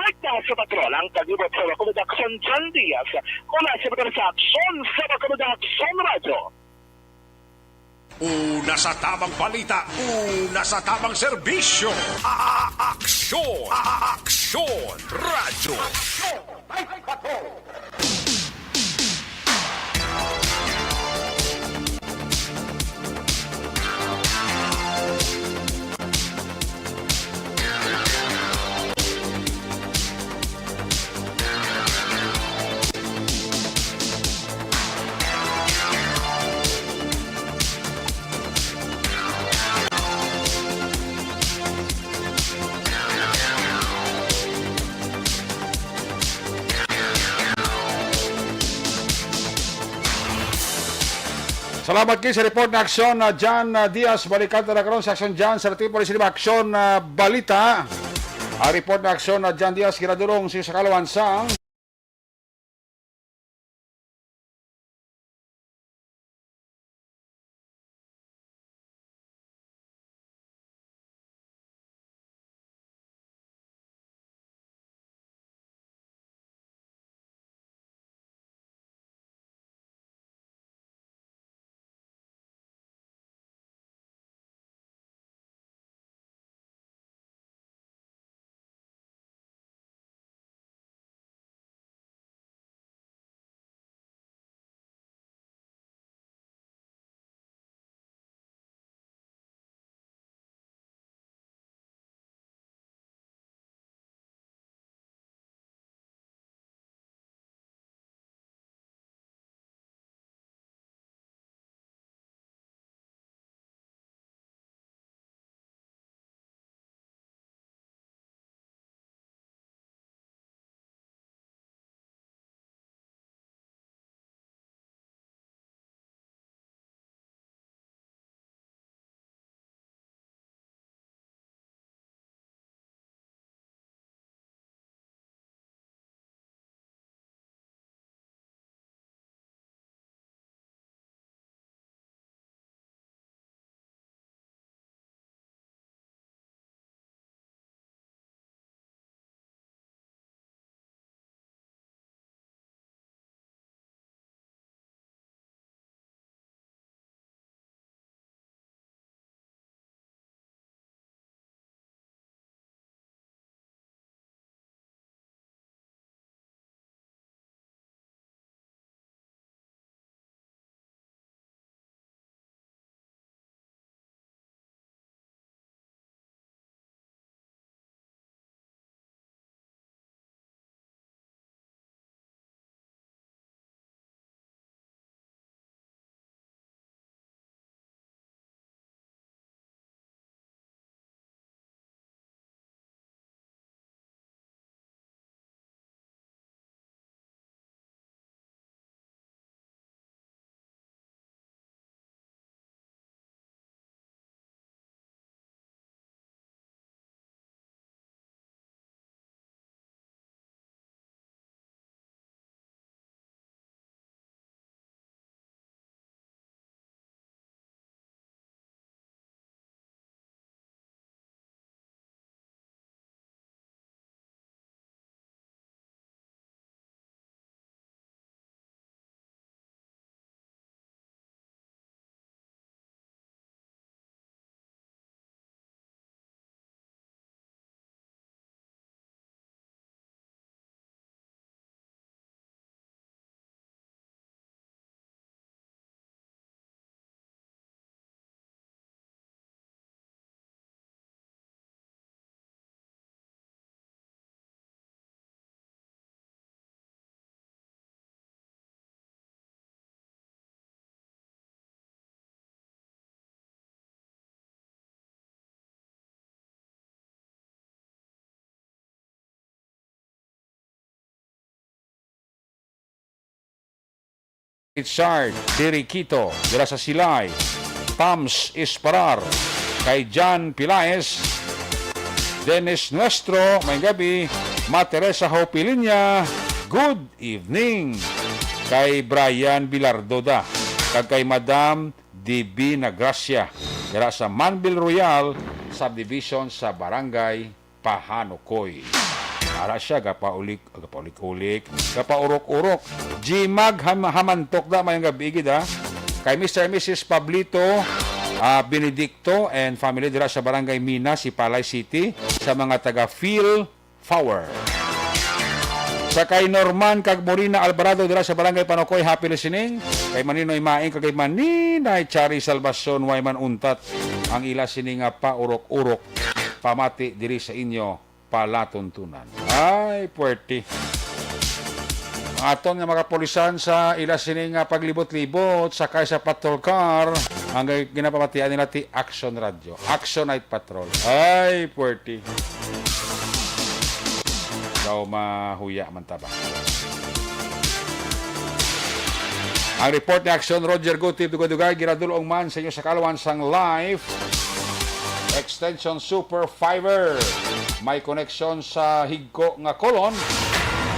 Rekta sa patrol ang tagibot sa Bacolod Aksyon, John Diaz. Mula sa Bacolod sa Aksyon, sa Bacolod Aksyon Radyo. Una sa tamang balita, una sa tamang serbisyo. A-, a-, aksyon, a-, a-, aksyon, radyo. Aksyon, may patrol. Salamat kay sa report na aksyon na John, ah, Diaz. Balikan ta na karon sa aksyon, John, sa tipo ni sini aksyon na balita. Ang report na aksyon na John Diaz, ginadulong sa iyo sa kaluhan sang Richard Diriquito, dira sa Silay, Pams Isparar, kay John Pilaes, Dennis Nuestro, may gabi, Ma Teresa Hopilinya, good evening, kay Brian Bilardo da, kag kay Madam Divina Gracia, dira sa Manville Royal Subdivision sa Barangay Pahanukoy. Ara siya, gapaulik, gapaulik-ulik, gapaurok-urok. Jimag Ham-, Hamantok da, mayong gabi gid, ha. Kay Mister and Missus Pablito, ah, Benedicto and family dira sa Barangay Mina, Sipalay City, sa mga taga Phil Power. Sa kay Norman kag Morina Alvarado dira sa Barangay Panukoy, happy listening. Kay Maninoy Maing kag kay Maninay Chari Salvacion, way man untat ang ila sini nga paurok-urok pamati diri sa inyo palatuntunan. Ay, puwerte. Ang aton nga mga kapulisan sa ila sini nga paglibot-libot, sakay sa patrol car, ang ginapamatian nila ti Action Radio. Action Night Patrol. Ay, puwerte. Daw mahuya man ta ba. Ang report ni Action Roger Gutib, dugay-dugay, ginadulong man sa inyo sa kaluan sang Life Extension Super Fiber. may koneksyon sa higko nga colon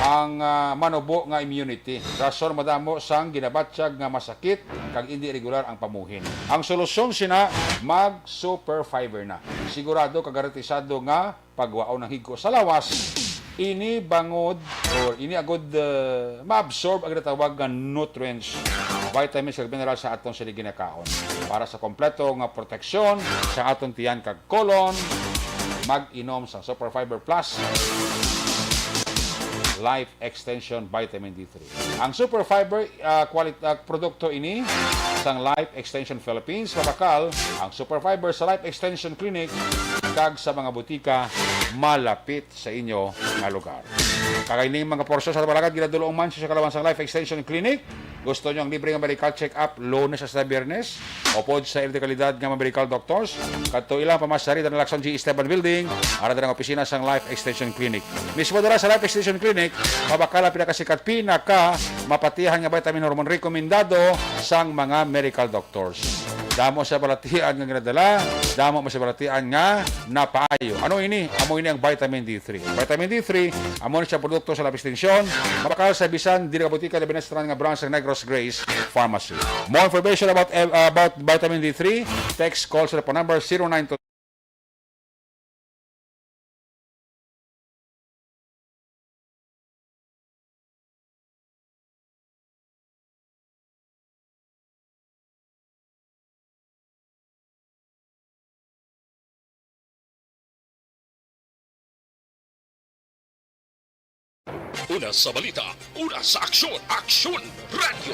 ang, ah, manubo nga immunity. Rason madamo sang ginabatyag nga masakit kag indi regular ang pamuhin. Ang solusyon sina, mag Super Fiber na. Sigurado kag garantisado nga pagwaon ang higko sa lawas, ini bangod or ini agud, uh, maabsorb ang ginatawag nga nutrients, vitamins kag mineral sa aton sini ginakaon. Para sa kompleto nga proteksyon sa aton tiyan kag colon, mag-inom sa Super Fiber Plus Life Extension Vitamin D three. Ang Super Fiber, ah, quali-, ah, produkto ini sang Life Extension Philippines. Mabakal ang Super Fiber sa Life Extension Clinic kag sa mga butika malapit sa inyo nga lugar. Kag ining mga portion sa Tabalagad ginadul-ong man sa kalawan sang Life Extension Clinic. Gusto nyo ang libre nga medical check-up Lunes hasta Biyernes? Upod sa ila dekalidad nga mga medical doctors, kadto ilang pamasari, Daniel Lacson G Esteban Building, ara dira ang opisina sang Life Extension Clinic. Mismo dira sa Life Extension Clinic, mabakal ang pinakasikat, pinaka mapatihan nga vitamin hormone rekomendado sang mga medical doctors. Damo sa balatian nga ginadala, damo man sa balatian nga napaayo. Ano ini? Amo ini ang vitamin D three. Vitamin D three, amo ni siya produkto sa Life Extension, mabakal sa bisan dili ka butika, labi na sa tanan nga branch sa Negros Grace Pharmacy. More information about, eh, about vitamin D three, text, call sa phone number zero nine two. Una sa balita, una sa aksyon, Aksyon Radyo.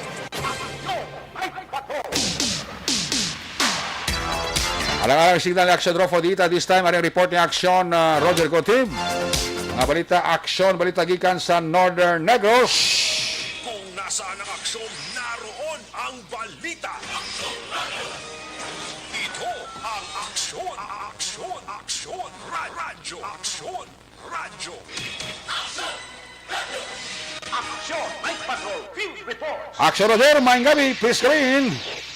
Alang-alang signal ni Aksyon Rodolfo Dita, this time, ang report ni Aksyon, ah, Roger Gutib. Mga balita, aksyon, balita gikan sa Northern Negros. Kung nasaan ang aksyon, naroon ang balita. Ito ang Aksyon, Aksyon, Aksyon, Ra-, Radyo, Aksyon. Radyo. Aksyon! Night Patrol! Field Report! Aksyon, Roger! Maayong gabi! Please come in!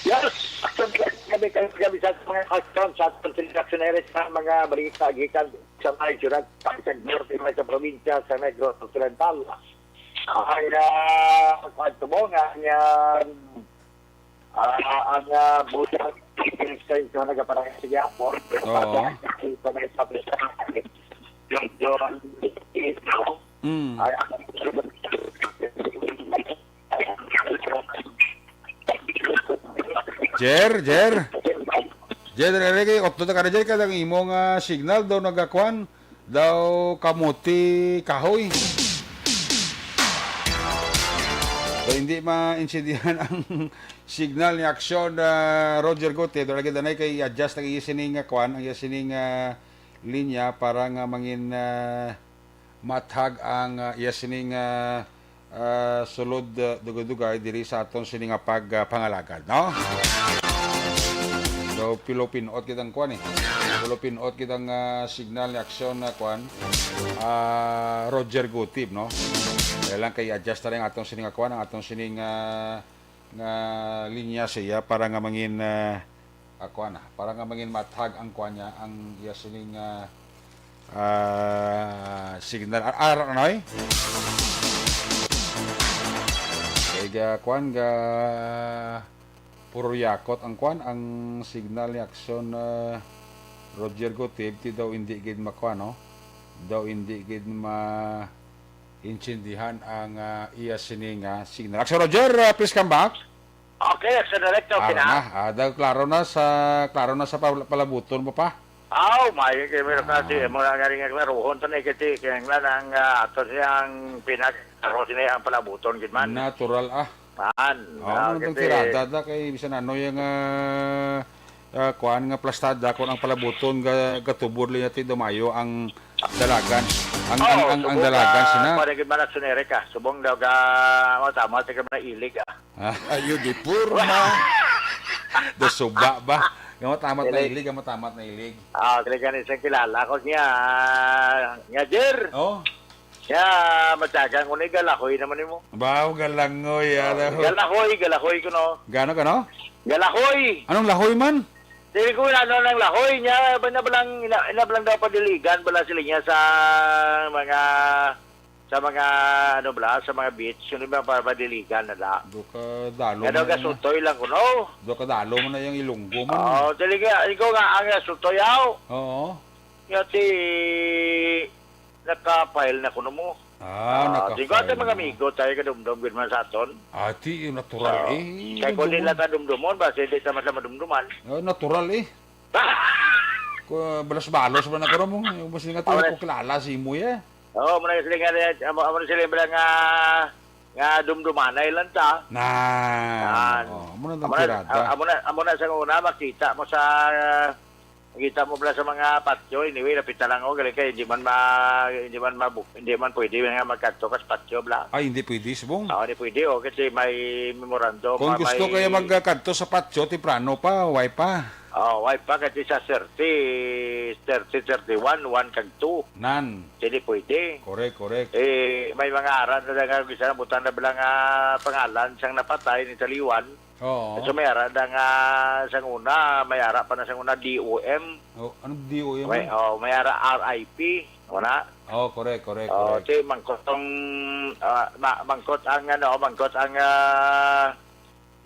Yes! Aksyon! Gabi, gabi, gabi sa mga aksyon, sa aksyon, sa aksyon, sa mga balita gikan sa mga syudad, sa Norte, sa probinsya, sa Negros Occidental. Ang, ah, pagtubong, ang, ah, Ah, ang, ah, bulag, extension na kaparang sa gihapon. Oo. Yung, yung, Mm. Ay, ang Jer, Jer. Jer, Jer, Jer, kay otto na ka na, Jer, kay ang imong, ah, signal daw nagakuan. Daw kamote kahoy. So, hindi maintindihan ang signal ni Aksyon, ah, Roger Gutierrez. Lagi danay kay i-adjust ang iya sining, ah, kwan, ang iya sining, ah, linya para nga mangin, ah, mathag ang, ah, iya sining, ah, ah, sulod, ah, dugay-dugay diri sa aton sini nga pag, ah, pangalagad, no? So, pilupinot kitang kuan, eh. Pilupinot kitang, ah, signal ni Aksyon na kuan, ah, Roger Gutib, no? Kaya lang kay adjust na lang atong sini nga kuan, ang atong sini nga, nga linya siya para nga mangin, ah, ah, kuan na, para nga mangin mathag ang kuan niya, ang iya sining, ah, ah, signal. Ar-, ar-, ano, eh? Kay ga, kuan, ga, puro yakot ang kuan, ang signal ni Aksyon, ah, Roger Gutib, ti daw hindi gid makuan, no? Daw hindi gid ma-, intindihan ang, ah, iya sini nga signal. Aksyon Roger, ah, please come back. Okay, sa direct, okay Klaro na. na. Ah, daw klaro na sa, klaro na sa pal-, palabuton mo pa. Aw, may kay meron kasi Ah. mo na nga rin nga klaruhon to na ikiti, kaya nga lang, ah, ato siya ang pinag-, klaro siya ang palabuton, gid man. Natural, ah. Man, Oo, ah, ano itong kasi tirada da kay bisan ano yung, ah, ah, kuan nga plastada, kung ang palabuton ga-, gatubod lang natin dumayo ang dalagan. Ang, ang, Oo, ang, ang subong dalagan ka, sina. Pwede gid man ang sunere ka. Subong daw ka, oh, tama, tika man ang ilig, ah. Ah. Ayo di purma. Do suba ba? Nga matamat na Ilig. ilig, nga matamat na ilig. Ah, talaga ni isang kilala ko niya, nga Jer. Oh. Ya, matagang ko ni galahoy naman nimo. Baw, galangoy, Oh, ano? galahoy, galahoy ko, no? Gano, gano? Galahoy! Anong lahoy man? Dili ko inano ng lahoy niya, ba na balang, ina, ina balang daw padiligan bala sila niya sa mga, sa mga, ano bala, sa mga beach, yun yung mga padiligan na da. Do ka dalo Nga daw man na yung, gasutoy lang kuno. Do ka dalo man na yung Ilonggo man. Oo, dili nga, ikaw nga ang gasutoy, aw. Oo. Nga ti, naka-file na kuno mo. Ah, Ah, naka-file di ko ate mga na. Amigo tayo kadumdum gid man sa aton. Ah, ti, natural Ah, eh. Kay kung di Dumdumon. Lang kadumdumon, basi di ta man sila madumduman. Ah, natural eh. Ko, balos-balos man ako mo. Yung mas nga Amo na. Ko kilala si mo eh. Oo, muna sila nga, amo, amo na sila bala nga, nga dumdumanay lang ta. Na. Yan. Oh, amo na Amo na, tirada. Amo na, amo na sa una, makita mo sa, makita mo bala sa mga patyo, anyway, napita lang ako, galing kay, hindi man ma, hindi man mabu-, hindi man pwede nga magkadto ka sa patyo, bala. Ay, hindi pwede, subong? Oo, hindi pwede, oh, kasi may memorandum, Kung ma-, gusto may kayo magkadto sa patyo, temprano pa, way pa. Oh, way pa, kasi sa thirty, thirty, thirty-one, one kag two. Nan. Hindi pwede. Correct, correct. Eh, may mga aran na nga, bisa na butang na bala nga pangalan sang napatay ni Taliwan. Oo. So, may ara na nga sang una, may ara pa na sang una, D O M. Oh, anong D O M May, man? Oh, may ara R I P. Wala? Oh, correct, correct, Oh, correct. Ti, mangkot ang, ah, ma-, mangkot ang, ano, mangkot ang, ah,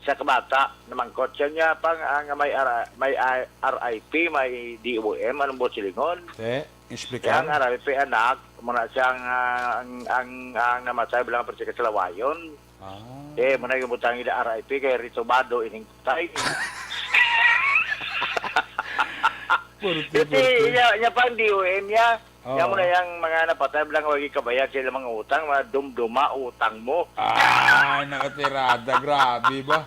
sa kabata, namangkot siya niya pang, ang may ara-, may I-, R I P, may D O M, anong buot silingon? Te, explicar. Kaya ang R I P, anak, muna siyang, ah, ang, ang, ang namatay bilang perti kasalawayon. Ah. Eh, muna yung butang ila R I P, kay Rito Bado, ining patay. Purti, Iti, purti. Iya, iya pang D O M niya. Oo. Yan mo na yang mga napatay, lang wagi kabayad sa ilang mga utang, mga dumduma utang mo. Ah, nakatirada, grabe ba?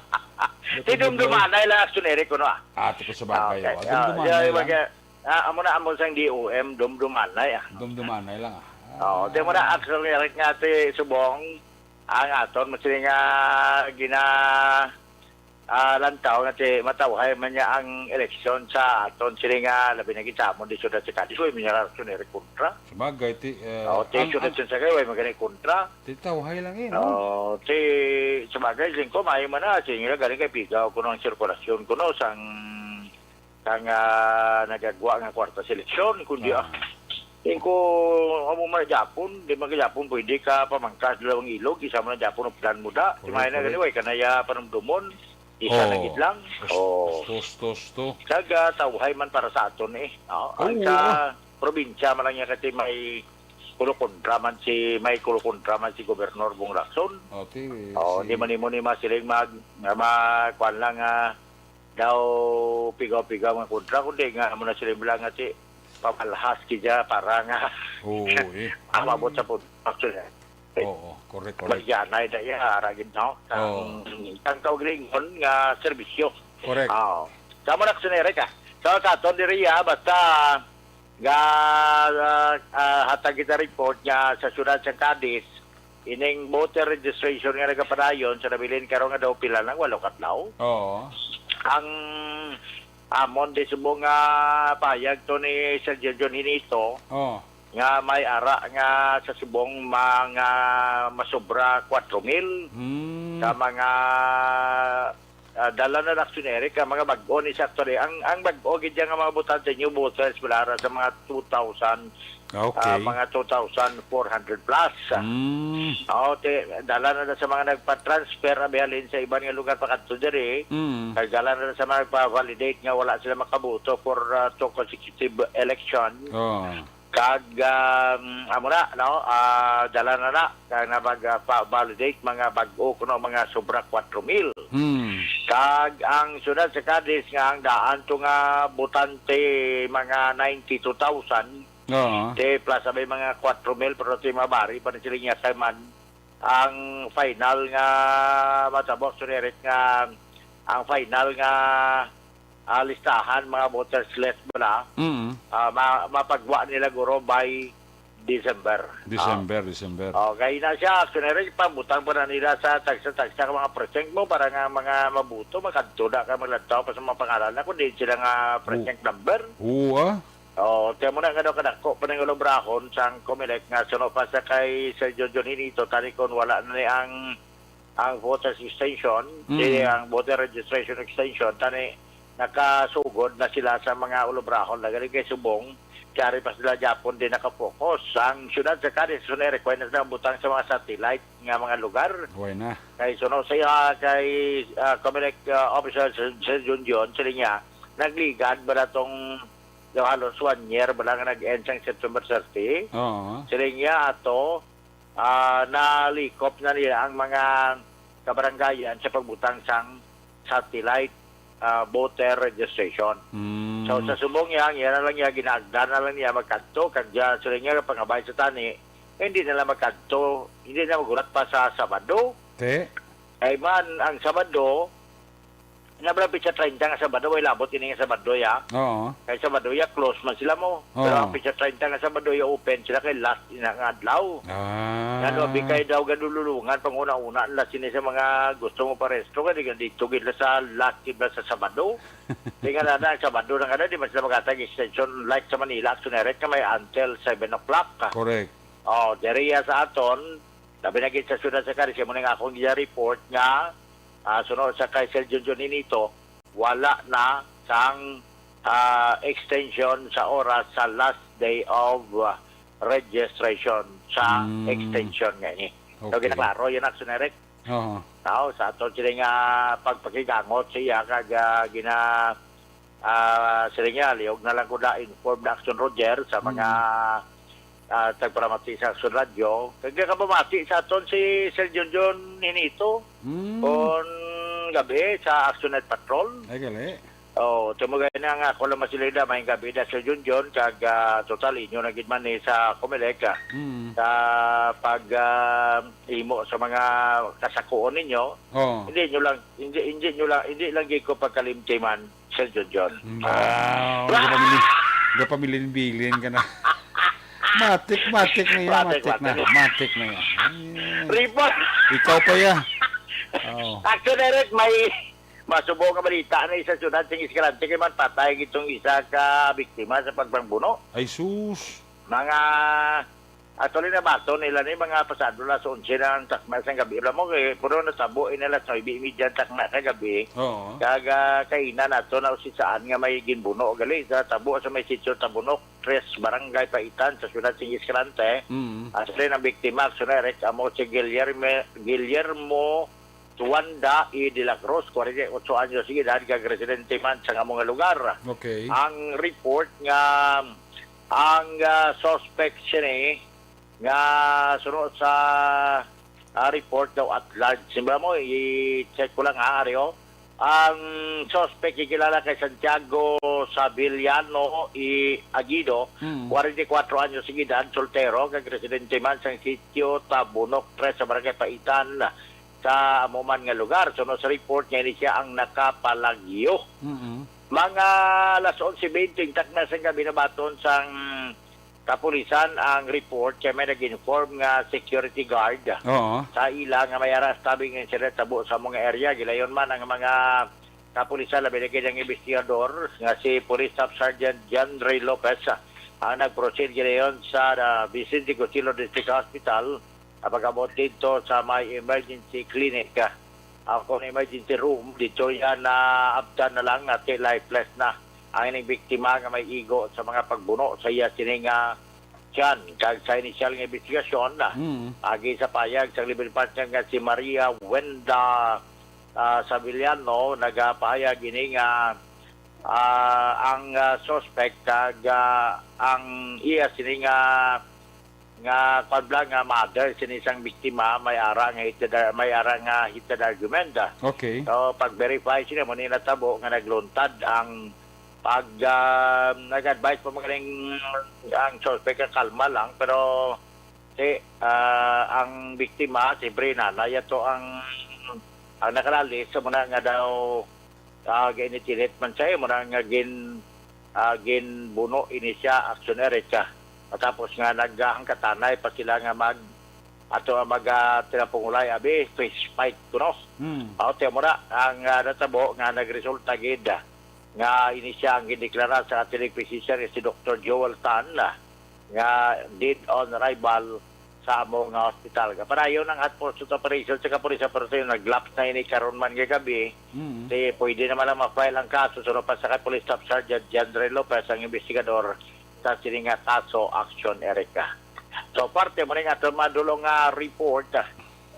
Si dumduma na ilang aksyon, Eric, kuno, ah. Ah, ti ko sa bagay, Okay. oh. Ah, Dumduma yeah, na lang. Wag-, ah, amo na, amo sang D O M, dumduma na, ah. Dumduma na lang, ah. Oo, di mo na Ah. aksyon, Eric, nga ti subong, ang aton, mo sila nga gina-, ah, lantaw nga ti matawhay man niya ang eleksyon sa aton sini nga labi na gid sa amon di siyudad sa Cadiz. Uy, may reaksyon ni kontra. Sabagay, ti, eh, Oh, ti ang, siyudad ang sa Sagay, way magani kontra. Ti tawhay lang eh, no? Oh, ti, sabagay, singko, maayo man na, sige nga, galing kay pigaw kuno ang sirkulasyon kuno sang kang, ah, nagagwa nga kwarta sa eleksyon, kundi, Ah. ah, tingko, amo man gyapon, di man gyapon pwede ka pamangkas dalawang ilog, isa man gyapon ang plan mo da. Correct, Di man na correct. Gani, way ka na ya panumdumon, isa na Oh. gid lang. Tos-, Oh. tos-, tos-, to. Kag, ah, tawhay man para sa aton eh. Oh, ang Oo, sa ah. Probinsya man lang niya kasi may kulukontra man si, may kulukontra man si Gobernador Bong Lacson. Oh, ti, Oh, si di man nimo ni masiling mag, nga ma-, kuwan lang, ah, daw pigaw-pigaw nga kontra, kundi nga amo na sila lang nga ti pamalhas kidya para nga Oo, eh. Ang mabot sa pun-, actually, eh, Oo, correct, correct. Maliganay na iya, ara gid, no? Oo. Ang, ang kaugalingon nga serbisyo. Correct. Oo. Sa mo na, Kusinere ka. So, sa aton diri, ah, basta ga, ah, ah, hatag kita report nga sa siyudad sa Cadiz, ining voter registration nga nagapadayon sa nabilin karon nga daw pila lang, walo ka adlaw. Oo. Ang amon di subong nga payag to ni Sir Jojo Hinito Oo. nga may ara nga sa subong mga masobra kwatro mil Hmm. sa mga, ah, dala na, Action Eric, ang mga bag-o ni sa actually. Ang, ang bag-o gid nga mga botante, new voters, wala ra sa mga two thousand, Ah, okay. ah, mga two thousand four hundred plus. Mm. Oo, ti-, dala na, na sa mga nagpa-transfer, abihalin sa iban nga lugar pa kadto diri. Mm. Kag dala na, na sa mga nagpa-validate nga wala sila makaboto for, ah, two consecutive election. Oh. Kag, um, amo na, no? Ah, dala na na, kag na mag, ah, pa-validate mga bag-o kuno, mga sobra kwatro mil. Mm. Kag ang siyudad sa Cadiz nga ang daan to nga botante, mga ninety-two thousand, Oo. Ti, plus abay mga kwatro mil, pero ti mabari pa ni sila niya kay man ang final nga matabo, Sir Eric, nga ang final nga, ah, listahan, mga voters list bala, Mm. ah, ma-, mapagwa nila guro by December. December, Ah. December. Oh, kay na siya, Sir Eric, pabutang pa na nila sa tagsa-tagsa ka mga precinct mo para nga mga mabuto, makadto na ka maglantaw pa sa mga pangalan na, kundi sila nga precinct number. Oo, ah. Oh, tiyan mo na nga daw kadako pa ning ulabrahon sang Comelec nga suno pa sa kay Sir Jojo Hinito, tani kon wala na ni ang, ang voters extension, Mm. di ang voter registration extension, tani nakasugod na sila sa mga ulubrahon na gani kay subong, siya rin pa sila gyapon din nakapokus. Ang siyudad sa Cadiz, Sunay, require na sila butang sa mga satellite nga mga lugar. Huway na. Kay suno sa iya kay ah, Comelec ah, Officer Sir, Sir Junjun, sila niya, nagligad ba na tong daw halos one year ba lang nag-end sang September thirty. Oo. Sila niya ato, ah, nalikop na nila ang mga kabaranggayan sa pagbutang sang satellite ah, voter registration. Mm. So sa subong niya, niya na lang niya, ginaagda na lang niya magkadto, kag diya sila niya pangabay sa tani, eh, hindi na lang magkadto, hindi na magulat pa sa Sabado. Te? Ay man, ang Sabado, na ba pitsa treinta nga Sabado, way labot ini nga Sabado ya. Oo. Kay Sabado ya, close man sila mo. Oo. Pero ang pitsa treinta nga Sabado ya, open sila kay last ina nga adlaw. Ah. Ano, abi kay daw gadululungan, panguna-una nila sini sa mga gusto mo parehistro, kay di dito gid sa last gid sa Sabado. Di nga na, na, Sabado na nga na, di man sila maghatag extension, like sa Manila, Action Direct nga may until seven o'clock. Correct. Oh, diri ya sa aton, sabi na gid sa syudad sa Cadiz, mo nga akong iya report nga, ah, sunod sa kay Sir Junjun Ninito, wala na sang ah, extension sa oras sa last day of ah, registration sa Mm. extension nga ini. So, Okay. ginaklaro yun, Action Direct. Oo. Now, sa ato sila nga pagpakigangot sa iya, kag ah, gina, ah, sila nga, liog na lang ko na inform na Action Roger sa mga Mm. ah, tagparamati sa Action Radio. Kag nakapamati sa aton si Sir Junjun Hinito Mm. kon gabi sa Action Night Patrol. Ay, gali. Oh, tumugay na nga ako lang masilida, may gabi na Sir Junjun, kag ah, total inyo na gid man ni sa Comelec ah, Mm. sa pag ah, imo sa mga kasakuon ninyo. Oh. Hindi nyo lang, hindi, hindi nyo lang, hindi lang gid ko pagkalimtiman, Sir Junjun. Wow, gapamilin, gapamilin-bilin ka na. Matik, matik na yan, Matik, matik na, matik. matik na yan. Ay, Ripa! Ikaw pa yan. Oh. Actually, Eric, may masubo nga balita na isa syudad sing Escalante kay man patay gitong isa ka biktima sa pagpangbuno. Ay, sus. Mga, actually, nabaton nila ni mga pasado las onse na ang takna sa gabi. Alam mo, kay, puro natabo ini las nuebe y media ang takna sa gabi. Oo. Kag ah, kaina nato na usisaan nga may ginbuno gali sa tabo sa may sitio Tabunok, Tres, Barangay Paitan, sa syudad sing Escalante. Mm. Actually, ang biktima, actually, Eric, amo si Guillermo, Guillermo Tuanda E. de la Cruz, forty-eight anyos edad, kag residente man sa amo nga lugar. Okay. Ang report nga ang ah, suspect sini nga suno sa ah, report daw at large. Simba mo, i-check ko lang ha, Ario. Ang suspect gikilala kay Santiago Sabiliano E. Aguido, Mm. forty-four anyos edad, soltero, kag residente man sa sitio Tabunok Tres sa Barangay Paitan, sa amo man nga lugar. Suno sa report nga ini siya ang nakapalagyo. Mm-mm. Mga alas onse bente, intak na sa gabi, nabaton sang kapulisan ang report kay may nag-inform nga security guard Oo. sa ila nga may ara stabbing incident tabo sa mga area. Gilayon man ang mga kapulisan, labi na gid ang investigador nga si Police Staff Sergeant John Ray Lopez, ah, ang nag-proceed gilayon sa ah, Vicente Cotillo District Hospital, ah, pag-abot dito sa may emergency clinic, ah, ako na emergency room, dito yan na abtan na lang at lifeless na ang ining biktima nga may igo sa mga pagbuno sa iya sining ah, tiyan. Kag sa inisyal nga investigasyon, ah, Mm. agi sa payag sa libre partner nga si Maria Wenda ah, Sabiliano, nagapahayag ini nga ah, ang ah, suspect kag ah, ang iya sini nga nga kwan bala nga mother sini sang biktima may ara nga heated ar- may ara nga heated argument. Okay. So pag-verify sila mo ni natabo nga nagluntad ang pag ah, nag-advise pa magaling ang suspect nga kalma lang, pero si ah, ang biktima siyempre nanay ato ang ang nakalalis sa muna nga daw ah, ginitilit man siya, muna nga gin ah, ginbuno ini siya aksyoner siya. Tapos nga naghangkatanay pa sila nga mag ato ang mag ah, tinapungulay abi fist fight kuno. Hmm. Aw tiya mo na ang ah, natabo nga nagresulta gid ah, nga ini siya ang gindeklara sa ating physician nga si Doktor Joel Tan ah, nga dead on arrival sa amo nga hospital. Kapadayon ang hot pursuit operation sa kapulisan, pero sa nag-lapse na ini karon man nga gabi. Mm. Di, pwede naman lang ma-file ang kaso. Suno pa sa kay Police Staff Sergeant John Ray Lopez ang investigador sa sini nga kaso, Action Erica. So, parte mo rin ato madulong nga report,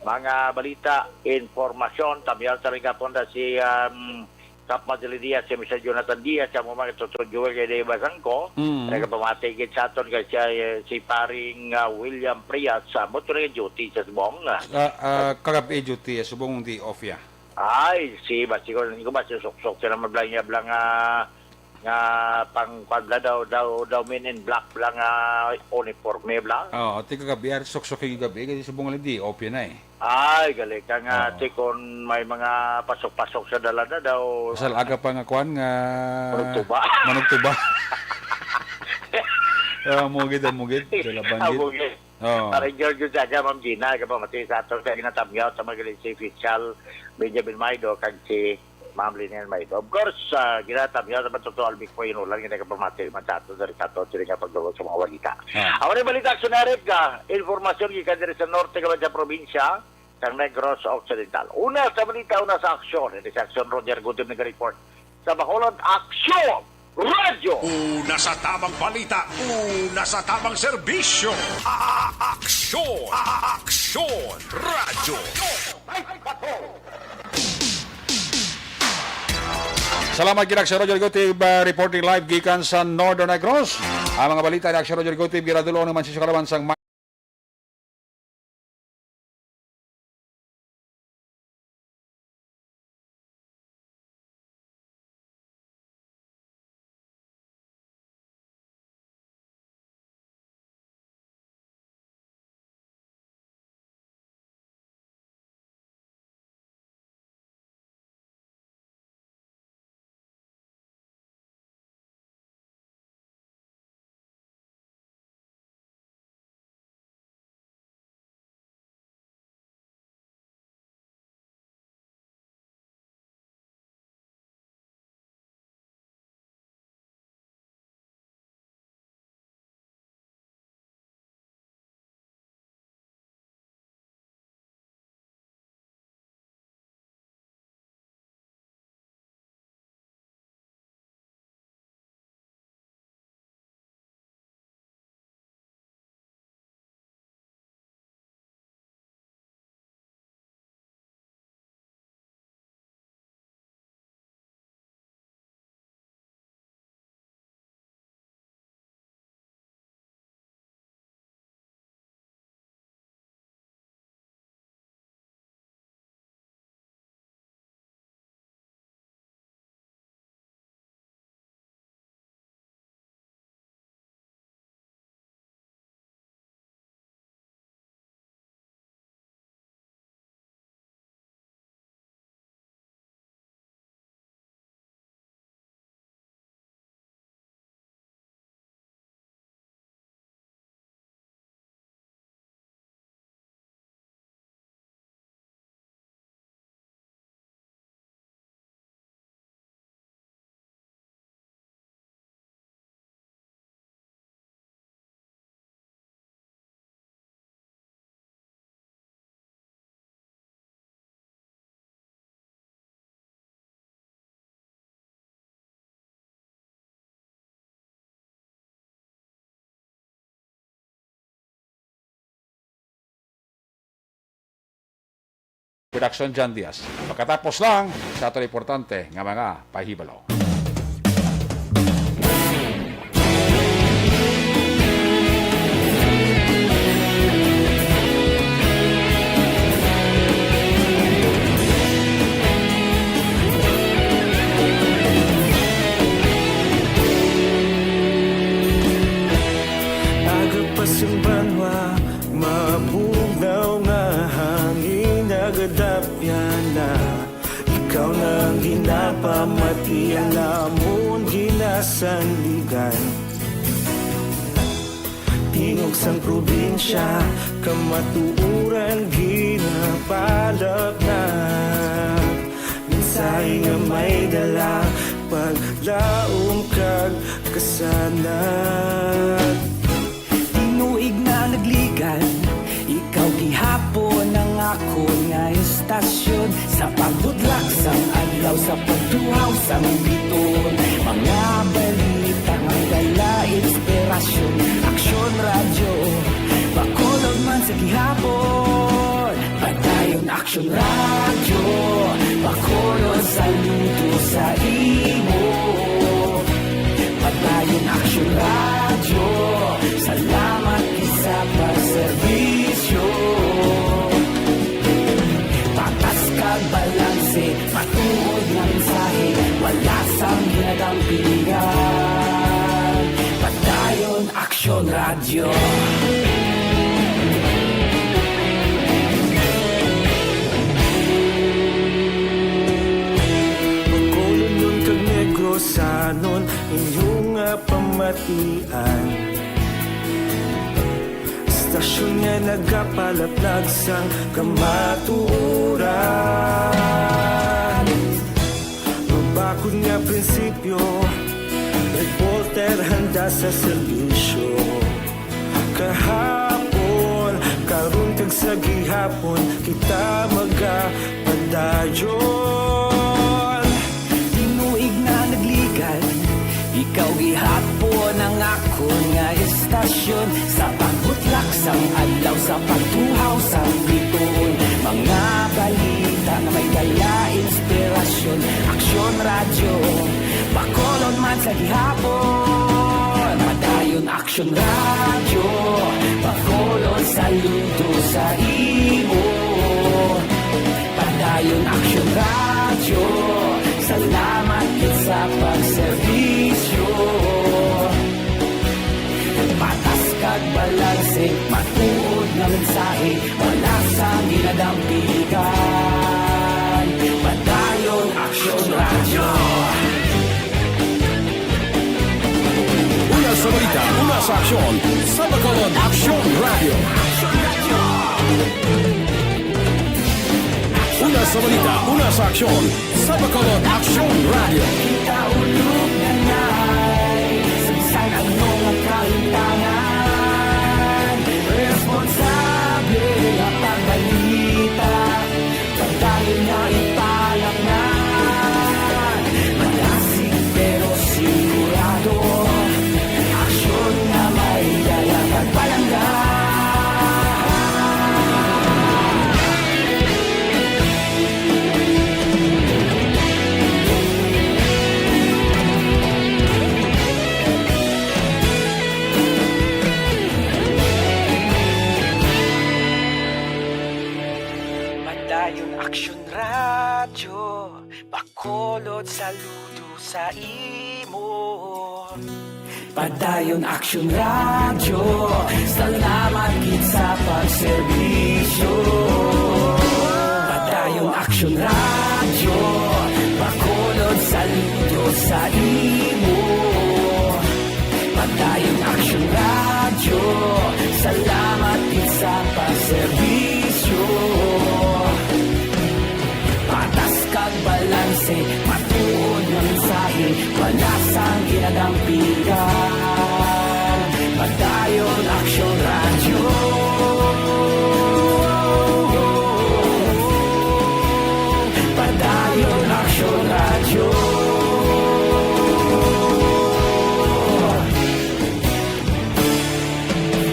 mga balita, informasyon, tamyaw sa rin kapon na si, um, Kap Madrid Diaz, si Mister Jonathan Diaz, sa mga Tuto Joel kay Dave Basangko, Mm. nagapamati gid sa aton kay siya, eh, si paring, ah, William Prias, sa mo to rin duty sa Subong. Ah, ah, kagabi duty, eh, subong di off ya. Ay, si, basi ko, hindi ko ba, si Suksok, sila mablang niya, blang, ah, nga pang, kwan bla daw, daw, daw men in black bla nga uniforme bla. Oo, ti kagabi, ar, Suksok yung gabi, kasi subong lang di off ya na eh. Ay, gali ka nga, Oo. Ti, kung may mga pasok-pasok sa dalada daw. Pasal aga pa nga kwan nga Manugtuba. Manugtuba. Ah, mugid, ah, mugid. Dalaban gid. Mugid. Oo. Para George Gonzaga, Ma'am Gina, kapamati sa ato, kaya ginatamyaw sa mga si Official Benjamin Maido, kag si Ma'am Lynn Maido. Of course, ah, ginatamyaw sa Matuto Albic po, inulan, gina kapamati, man sa ato, sa Ricardo, sila nga pagdulog sa mga walita. Ah. Ako na yung balita, Action Eric, ah, informasyon gikan diri sa norte, kaban sa probinsya, sang Negros Occidental. Una sa balita, una sa aksyon. Ini sa aksyon, Roger Gutib nag-report. Sa Bacolod, Aksyon Radyo! Una sa tamang balita, una sa tamang serbisyo. A-, Aksyon! A-, Aksyon Radyo! Salamat, Ginak, sa Roger Gutib, uh, reporting live gikan sa Northern Negros. Ang mga balita ni Aksyon Roger Gutib, ginadulo naman sa kalaban sang Production, John Diaz. Pagkatapos lang sa aton importante nga mga pahibalo. Aga pa sang banwa, mabugnaw nga hangin nagadapyan na. Ikaw na ang ginapamati, ang amon ginasandigan. Tingog sang probinsya, kamatuoran ginapalapnap. Mensahe nga may dala, paglaom kag kasanag. Tinuig na nagligad, Istasyon sa pagbudlak sang adlaw, sa pagtuhaw sang biton, mga balita nga may dala inspirasyon. Aksyon Radyo, Bacolod man sa gihapon. Padayon Aksyon Radyo, Bacolod saludo sa imo. Padayon Aksyon Radyo, salamat gid sa pagserbisyo. Patas kag balanse, matuod nga mensahe, wala sang ginadampigan. Padayon Aksyon Radyo. Bacolodnon kag Negrosanon, inyo nga pamatian. Istasyon nga nagapalaplag sang kamatuoran. Mabakod nga prinsipyo, reporter handa sa serbisyo. Kahapon, karon kag sa gihapon, kita magapadayon. Tinuig na nagligad, ikaw gihapon ang akon nga istasyon. Sa pagbutlak sang adlaw, sa pagtuhaw sang bituon, mga balita nga may dala inspirasyon. Aksyon Radyo, Bacolod man sa gihapon. Padayon Aksyon Radyo, Bacolod saludo sa imo. Padayon Aksyon Radyo, salamat gid sa pagserbisyo. Patas kag balanse, matuod nga mensahe, wala sang ginadampigan. Padayon Aksyon Radyo. Una sa balita, una sa aksyon, sa Bacolod Aksyon Radyo. Una sa balita, una sa aksyon, sa Bacolod Aksyon Radyo. Kita ulog na nay, sa bisan ano nga kahimtangan, responsable nga pagbalita. Padayon nga ipalangga, malasig pero sigurado. Aksyon nga may dala kag palangga. Padayon Aksyon Radyo, Bacolod saludo sa imo. Padayon Aksyon Radyo, salamat gid sa pagserbisyo. Padayon Aksyon Radyo, Bacolod saludo sa imo. Padayon Aksyon Radyo, salamat gid sa pagserbisyo. Patas kag balanse, matuod nga mensahe, wala sang ginadampigan. Padayon Aksyon Radyo. Padayon Aksyon Radyo.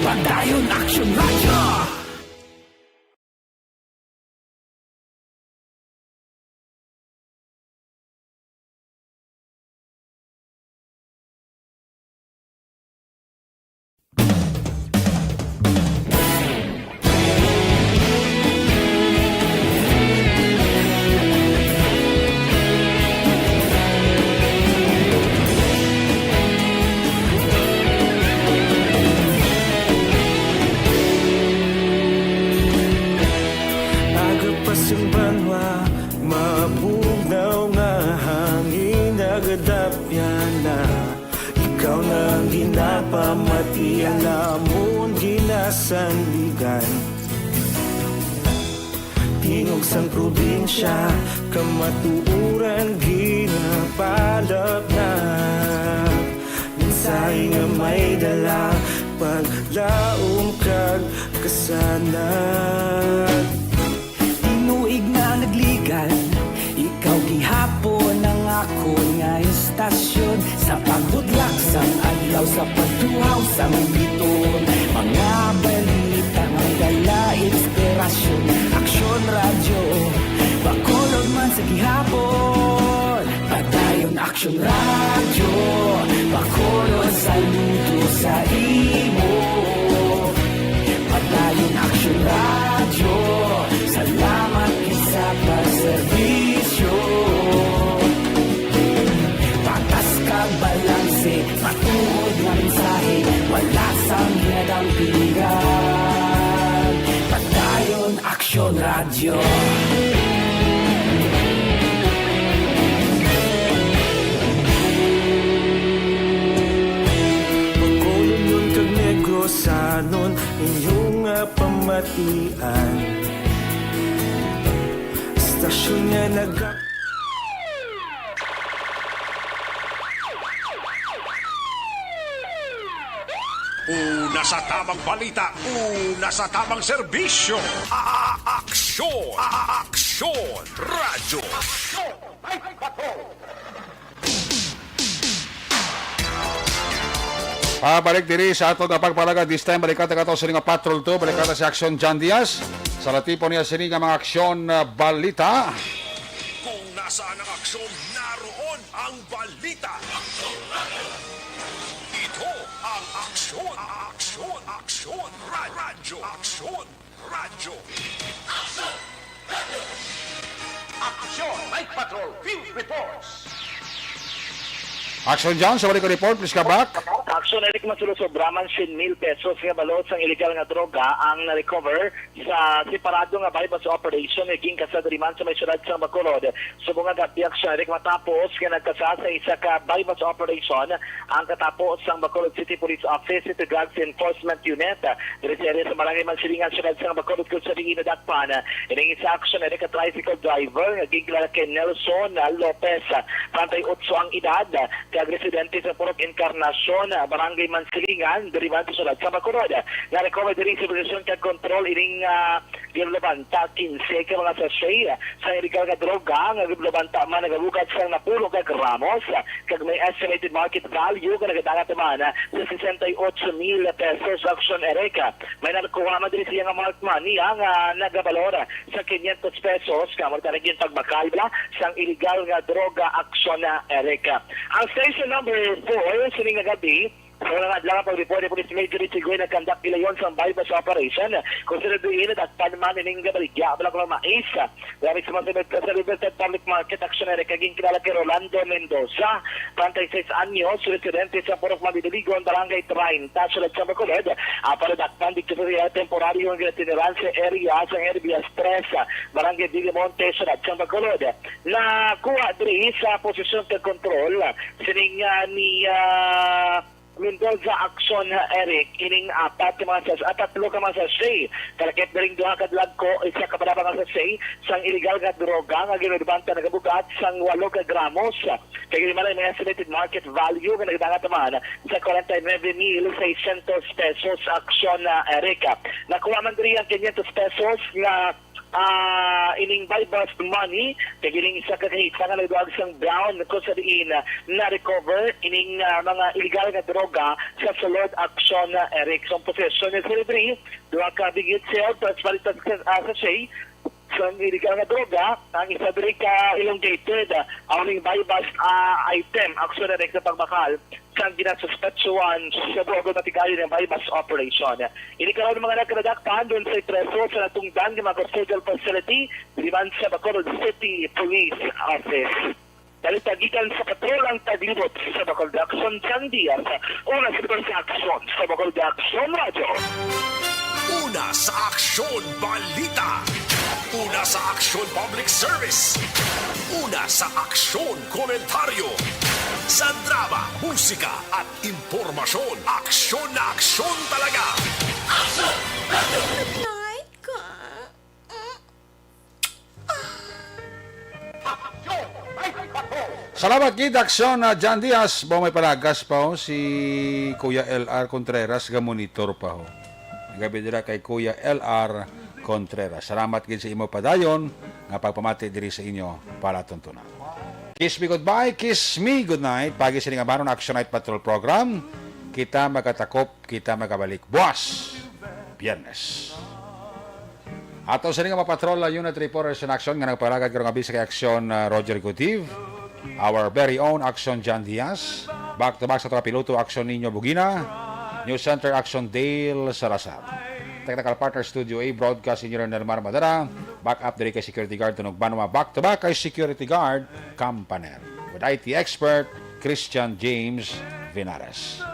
Padayon Aksyon Radyo. Aga pa sing banwa, mabugnaw nga hangin nagadapyan na. Ikaw na ang ginapamati, alamon ginasandigan. Tingog sang probinsya, kamatuoran ginapalap na. Mensahe nga may dala, paglaom kag kasanag. Tinuig nga Akon nga istasyon, sa pagbudlak sang adlaw, sa pagtuhaw sang biton, mga balita nga dala inspirasyon. Aksyon Radyo, Bacolod man sa gihapon. Padayon Aksyon Radyo, Bacolod saludo sa imo. Padayon Aksyon Radyo, salamat sa pagserbisyo. Patas kag balanse, matuod nga mensahe, wala sang ginadampingan. Padayon Aksyon Radyo. Bacolod kag Negrosanon, inyo nga pamatian. Stasyon nga naga- Una sa tamang balita, una sa tamang serbisyo. A-, a-, aksyon, a-, a-, aksyon, radyo. Aksyon, ay, patrol. Pabalik diri sa aton nga pagpalagad. This time, balikan ta kato sini nga Patrol two. Balikan ta si Aksyon John Diaz. Sa latipon niya sini nga mga aksyon, ah, balita. Kung nasaan ang aksyon, naroon ang balita. Ito ang aksyon, aksyon, aksyon, ra-, radyo, aksyon, radyo. Aksyon, Night Patrol, Field Reports. Aksyon John, sa balik report, please come back. Aksyon, Eric, masulo sobra man siyam mil pesos nga balot sang illegal nga droga ang na-recover sa separado nga buy-bust operation nga ginkasa diri man sa may siyudad sang Bacolod. Subong nga gab-i, Aksyon, Eric, matapos nga nagkasa sa isa ka buy-bust operation ang katapo sang Bacolod City Police Office City Drugs Enforcement Unit diri sa area sa Barangay Mansilingan, siyudad sang Bacolod, kung sa diin nadakpan ining isa, Aksyon, Eric, ka tricycle driver nga ginkilala kay Nelson Lopez, treinta y ocho ang edad, kag residente sa Purok Encarnacion, Barangay Mansilingan, diri man sa siyudad sa Bacolod. Na-recover diri sa posesyon kag kontrol ining, ah, ginlabanta kinse ka mga sachet sa illegal nga droga nga ginlabanta man nagabugat sang napulo ka gramos, kag may estimated market value nga nagadangat man sa sesenta y ocho mil pesos, Aksyon, Eric. May nakuha man diri siya nga marked money, ah, nga nagabalor sa quinientos pesos, kamo ta naging pagbakal bala sang illegal nga droga, Aksyon, Eric. Ang station number four, sining nga gab-i, sa unang adlaw nga pag-report ni Police Major Richie Guy, nagkandak gilayon sang buy-bust operation, kung sa diin nadakpan man ining gabaligya bala nga mais. Gamit sa mga sa Libertad Public Market, Aksyon, Eric, kag ginkilala kay Rolando Mendoza, treinta y seis anyos, residente sa Purok Mabidiligon, Barangay treinta, siyudad sa Bacolod. Ang paradakpan didto sa iya temporaryo nga ginatiniran sa area sang R B S tres, Barangay Villamonte, siyudad sa Bacolod. Nakuha diri sa posesyon kag kontrol sining, ah, ni, ah, Mendoza, Aksyon, Eric, ining apat ka mga sas-, ah, tatlo ka mga sachet. Kalakip na ring duha ka dlagko, isa ka balabang nga sachet sang illegal nga droga nga ginulbanta nagabugat sang walo ka gramos. Kag ini man may estimated market value nga nagdangat man sa kwarenta y nuebe mil seiscientos pesos, Aksyon, ah, Eric. Nakuha man diri ang quinientos pesos nga, ah, ining buy-bust money, kag ining isa ka kahita nga nagduag sang brown, kung sa diin, ah, na-recover ining, ah, mga illegal nga droga sa sulod, Aksyon, ah, Eric. Sa posesyon ni Sir Dre, duha ka big head shell, plus palitas ka, ah, sachet, sang illegal nga droga, ang isa diri ka elongated, ah, ang buy-bust, ah, item, Aksyon, Eric, sa pagbakal sang ginasuspetsuhan sa buhagon matigayon nga buy-bust operation. Ini karon, mga anak, nadakpan diri sa preso sa natungdan nga mga custodial facility diri man sa Bacolod City Police Office. Balita gikan sa Patrol ang Taglibot sa Bacolod, Aksyon, John Diaz. Una sa Aksyon sa Bacolod, Aksyon Radyo. Una sa Aksyon Balita. Una sa Aksyon Public Service. Una sa Aksyon Komentaryo. Sa drama, musika, at impormasyon, aksyon na aksyon talaga. Aksyon! Aksyon! Night ka. Salamat gid, Aksyon, ah, John Diaz. Ba may palagas pa, oh, si Kuya L R Contreras, ga-monitor pa, oh. Gabi nila kay Kuya L R Contreras. Salamat gid sa imo padayon nga pagpamati diri sa inyo palatuntunan. Kiss me goodbye, kiss me goodnight. Pagi sini nga baron Action Night Patrol Program. Kita magkatakop, kita magkabalik buas Biyernes. Ato sini nga mga patrol, uh, unit reporters in action nga nagpalagad karong gabi sa kay Action, uh, Roger Gutiv, our very own Action John Diaz, back to back sa ato nga piloto Action Nino Bugina, News Center Action Dale Salazar. Technical partner Studio A, broadcast engineer Nelmar Madara, back up diri kay security guard Tunog Banwa, back to back kay security guard Campaner, with I T expert Christian James Vinares.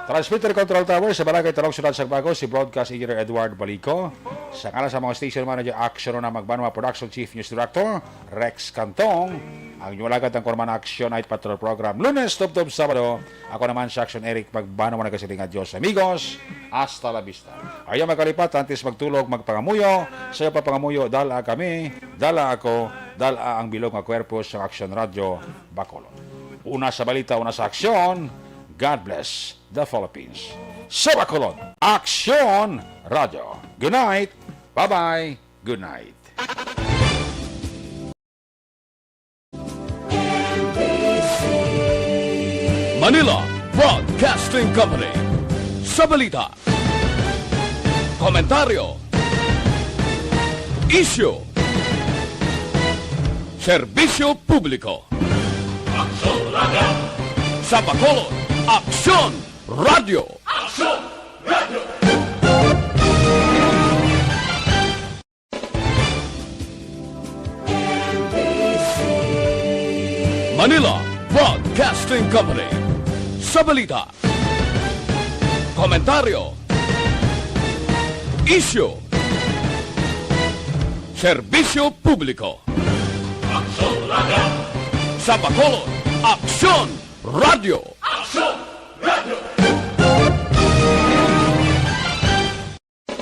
Transmitter Control Tower sa Barangay Talong, Siyudad Sagbago, si Broadcast Engineer Edward Balico. Sa ngalan sa mga station manager, Action Una Magbanwa, Production Chief, News Director Rex Cantong. Ang inyong alagad ang Korman Action Night Patrol Program, Lunes tubtob Sabado. Ako naman sa Action Eric Magbanwa, nagasiling nga Dios, amigos. Hasta la vista. Ayaw magkalipat, antes magtulog, magpangamuyo. Sa iyo pa pangamuyo, dala kami, dala ako, dala ang bilog nga kwerpo sa Action Radio Bacolod. Una sa balita, una sa aksyon. God bless the Philippines. Sa Bacolod, Aksyon Radio. Good night. Bye-bye. Good night. Manila Broadcasting Company. Sa balita, komentaryo, isyu, serbisyo publiko. Aksyon Radio. Sa Bacolod, Aksyon Radio. Aksyon Radio. Manila Broadcasting Company. Sa balita, komentaryo, isyu, serbisyo publiko. Aksyon Radio. Sa Bacolod, Aksyon Radio. Aksyon